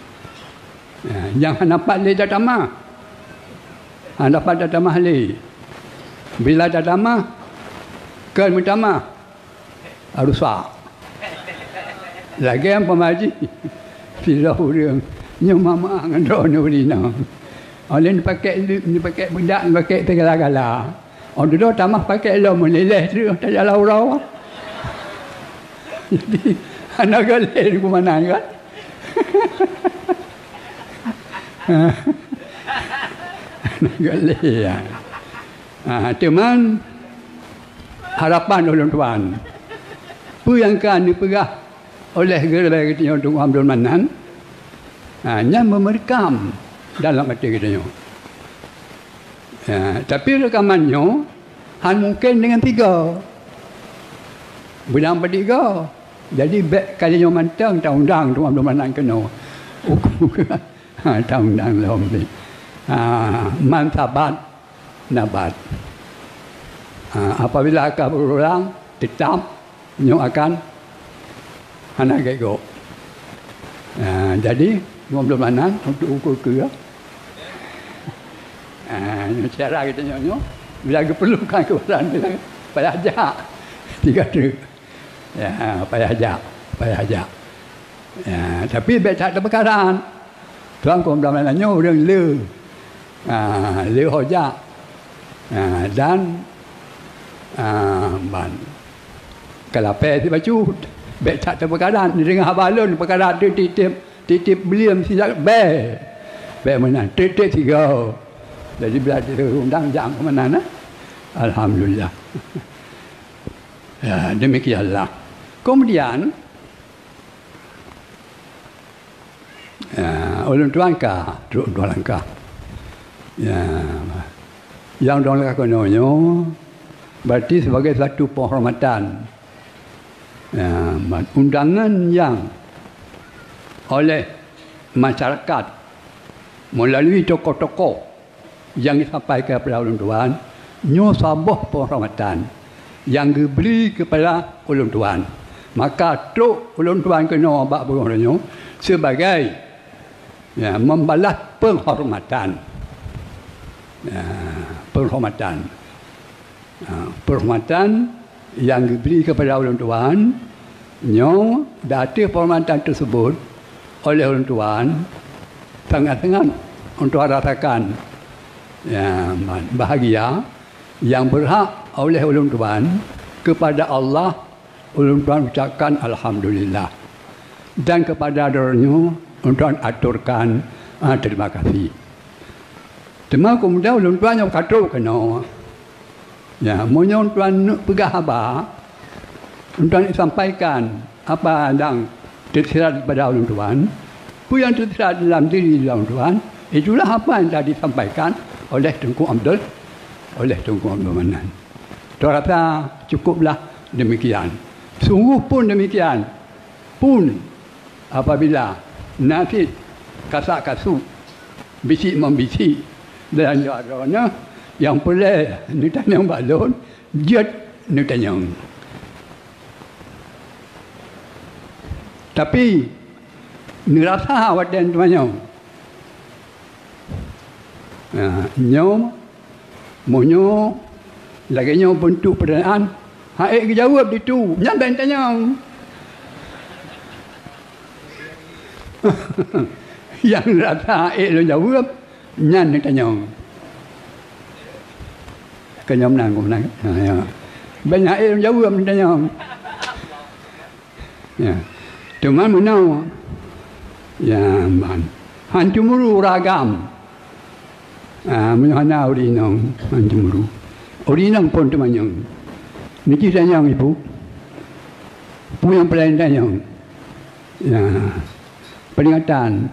Ya, nyang hana pat lé tatamah. Hana pat tatamah lé. Bila tatamah, keu meutamah, rusak. Lagèe umpama jih, sidroe ureueng nyoe meu'ah ngon droeneuh ureueng inong. Oleh neupakék leueb, neupakék beudak, neupakék sigala-gala. Óh dudoe tamah pakék lom, meulileh trok tajak lam uroe. Jadi, hana göt lé keumanö kan? Hana göt lé, ya. Ah, teuma harapan ulôn tuan, peue nyang ka neupeugah oleh gurèe geutanyoe Teungku Abdul Manan, ha, nyan meureureukam dalam até geutanyoe. Ha, tapi reukaman nyoe hana mungken deungon sigoe. Beudang padit goe. Jadi, bèk kali nyoe mantong taundang Teungku Abdul Manan keunoe. Hukôm, ha, taundang lom. Ha, man sabat nabat. Ha, apabila ka beurang, teutap nyoe akan hana gèt gob. Ha, jadi, lom lom anan untuk ukur keue. Ha, nyoe cara geutanyoe nyoe, bila geuperlukan keubasan, bila payah jak, tiga truk. Ya, payah jak, payah jak. Ya, tapi bèk that teupeukarat. Tuan Teungku Abdul Manan nyoe ureueng le, ah, le ho jak. Ah, dan, ah, ban. Ka lapèe sibacut. Bèk that teupeukarat. Neudeungö haba lôn, peukarat teuh tiep-tiep, tiep-tiep buleuen sijak bèe. Bèk meunan, tiep-tiep sigoe. Jadi, bila diundang jak keumanö, eh? Alhamdulillah. Ya, demikianlah. Kemudian, ya, ulôn tuan ka trok dua langkah. Ya, nyang dua langkah keunoe nyoe berarti sebagai satu penghormatan. Ya, undangan yang oleh masyarakat melalui tokoh-tokoh nyang disampaikan kepada ulôn tuan, nyoe saboh penghormatan nyang geubri kepada ulôn tuan. Maka trok ulôn tuan keunoe bak bunoe nyoe sebagai, ya, membalas penghormatan. Ya, penghormatan. Ha, penghormatan nyang geubri kepada ulôn tuan nyoe, dan ateueh penghormatan tersebut oleh ulôn tuan sangat-sangat ulôn tuan rasakan, ya, bahagia yang berhak oleh ulôn tuan kepada Allah ulôn tuan ucapkan alhamdulillah. Dan kepada droeneuh ulôn tuan aturkan, ah, terima kasih. Teuma keumudian ulôn tuan nyang ka trok keunoe. Ya, meunyoe ulôn tuan neuk peugah haba, ulôn tuan sampaikan apa nyang teusirat daripada ulôn tuan, peue nyang teusirat dalam diri ulôn tuan, itulah apa yang telah disampaikan oleh Teungku Abdul, oleh Teungku Abdul Manan. Tuan rasa cukuplah demikian. Sungguh pun demikian. Pun apabila na cit kasak-kasuk, bisik-membisik, dan droeneuh nyang peureulèe neutanyong bak lôn, jeuet neutanyong. Tapi, neurasa watèe neutanyong. Nah, nyoe, meunyoe lagèe nyoe beuntuk peurtanyaan, han ék geujaweueb ditu, nyan bèk neutanyong. Nyang rasa han ék lôn jaweueb, nyan neutanyong. Keu nyoe meunan, keu meunan. Ha, ya. Bèk han ék lôn jaweueb neutanyong. Ya. Teuma meunoe, ya, ban. Han cemburu ureueng agam. Ah, meunyoe hana ureueng inong, han cemburu. Ureueng inong phon teumanyong. Niki tanyong, Ibu. Peue nyang peureulèe tanyong? Ya. Peringatan.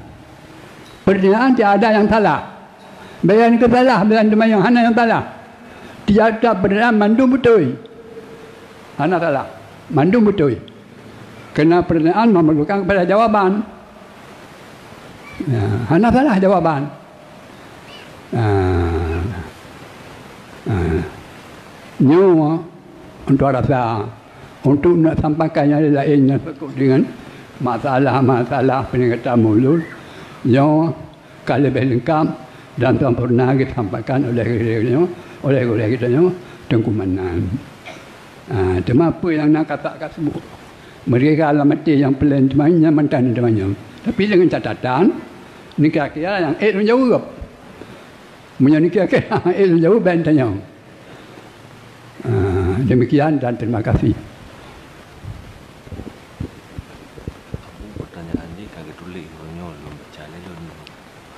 Peurtanyaan tiada nyang salah. Bèk nyang keu salah, bèk nyang teumanyong, hana nyang salah. Tiap-tiap peurtanyaan mandum beutôi. Hana salah. Mandum beutôi. Keureuna peurtanyaan memerlukan kepada jawaban. Ya, hana salah jawaban. Ah, ah. Nyoe untuk rasa, untuk nak sampaikan nyang laén nyang sangkut dengan masalah-masalah peuningkatan mulod, nyoe ka leubeh leungkap dan sempurna geusampaikan oleh gurèe nyoe, oleh gurèe geutanyoe, Teungku Manan. Ah, teuma peue nyang na kasak-kasuk Mereka alam até nyang peulén teuma nyan mantong teuma nyoe. Tapi deungon catatan, nikira-kira nyang ék lôn jaweueb. Meunyoe nikira-kira nyang ék lôn jaweueb, bèk tanyong. Ah, demikian dan terima kasih. Abu, pertanyaan jih ka geutuléh, nyoe lôn baca lé lôn.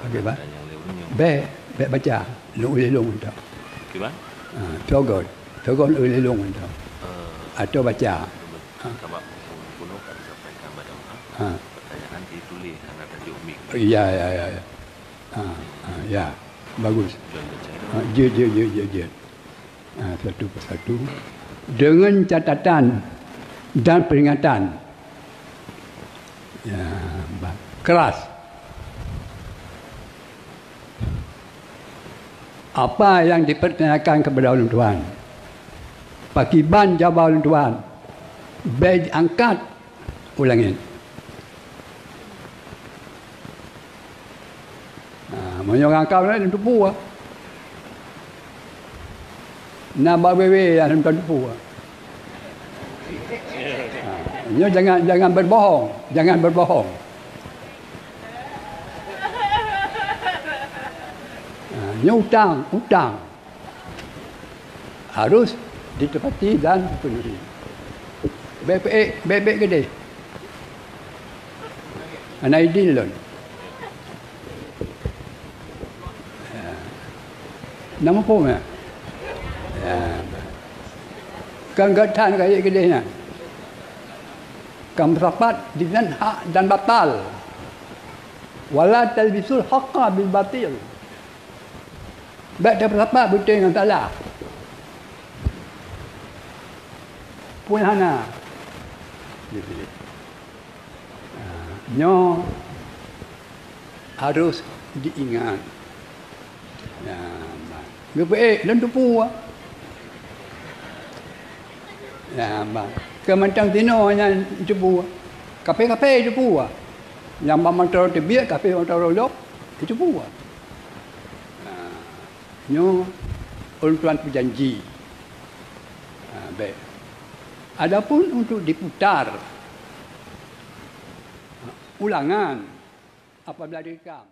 Okey, bah. Tanyong lé ureueng nyoe. Bèk, bèk baca. Lôn ulèe lôn mantong. Okey, bah. Ah, sogon. Sogon ulèe lôn mantong. Eh, atau baca. Sabab bunoe ka disampaikan bak jamaah. Ha. Pertanyaan dituléh hana tajok mik. Ya, ya, ya, ya. Ha, ha, ya. Bagus. Jeuet baca. Ha, jeuet, jeuet, jeuet, jeuet, jeuet. Ha, satu persatu. Dengan catatan dan peringatan. Ya, ba-, keras. Apa yang dipertanyakan kepada ulôn tuan, pakiban jawaban ulôn tuan, bèk angkat u langét. Ha, meunyoe angkat u langét, teupeue. Na bak wewe nyang teupeue. Ha, nyoe jangan, jangan berbohong, jangan berbohong. Ha, nyoe utang, utang. Harus ditepati dan dipenuhi. Bèk, bèk, bèk, bèk keudéh. Hana idin lôn. Ya. Na muphom, ya? Ya. Kan gata ka jeuet keudéh nyan. Ka meusapat dinan hak dan batal. Wala talbisul haqqa bil batil. Bèk tapeusapat beutôi ngon salah. Pun hana. Gitu. Ha, nyoe harus diingat. Ya, bah. Geupeuék lôn teupeue. Ya, bah. Keu mantong tinoe nyan teupeue. Kaphé-kaphé teupeue. Nyang bak mantong teubiet, kaphé mantong lok, teupeue. Ha, nyoe ulôn tuan peujanji. Ha, bèk. Adapun untuk diputar ulangan apabila direkam.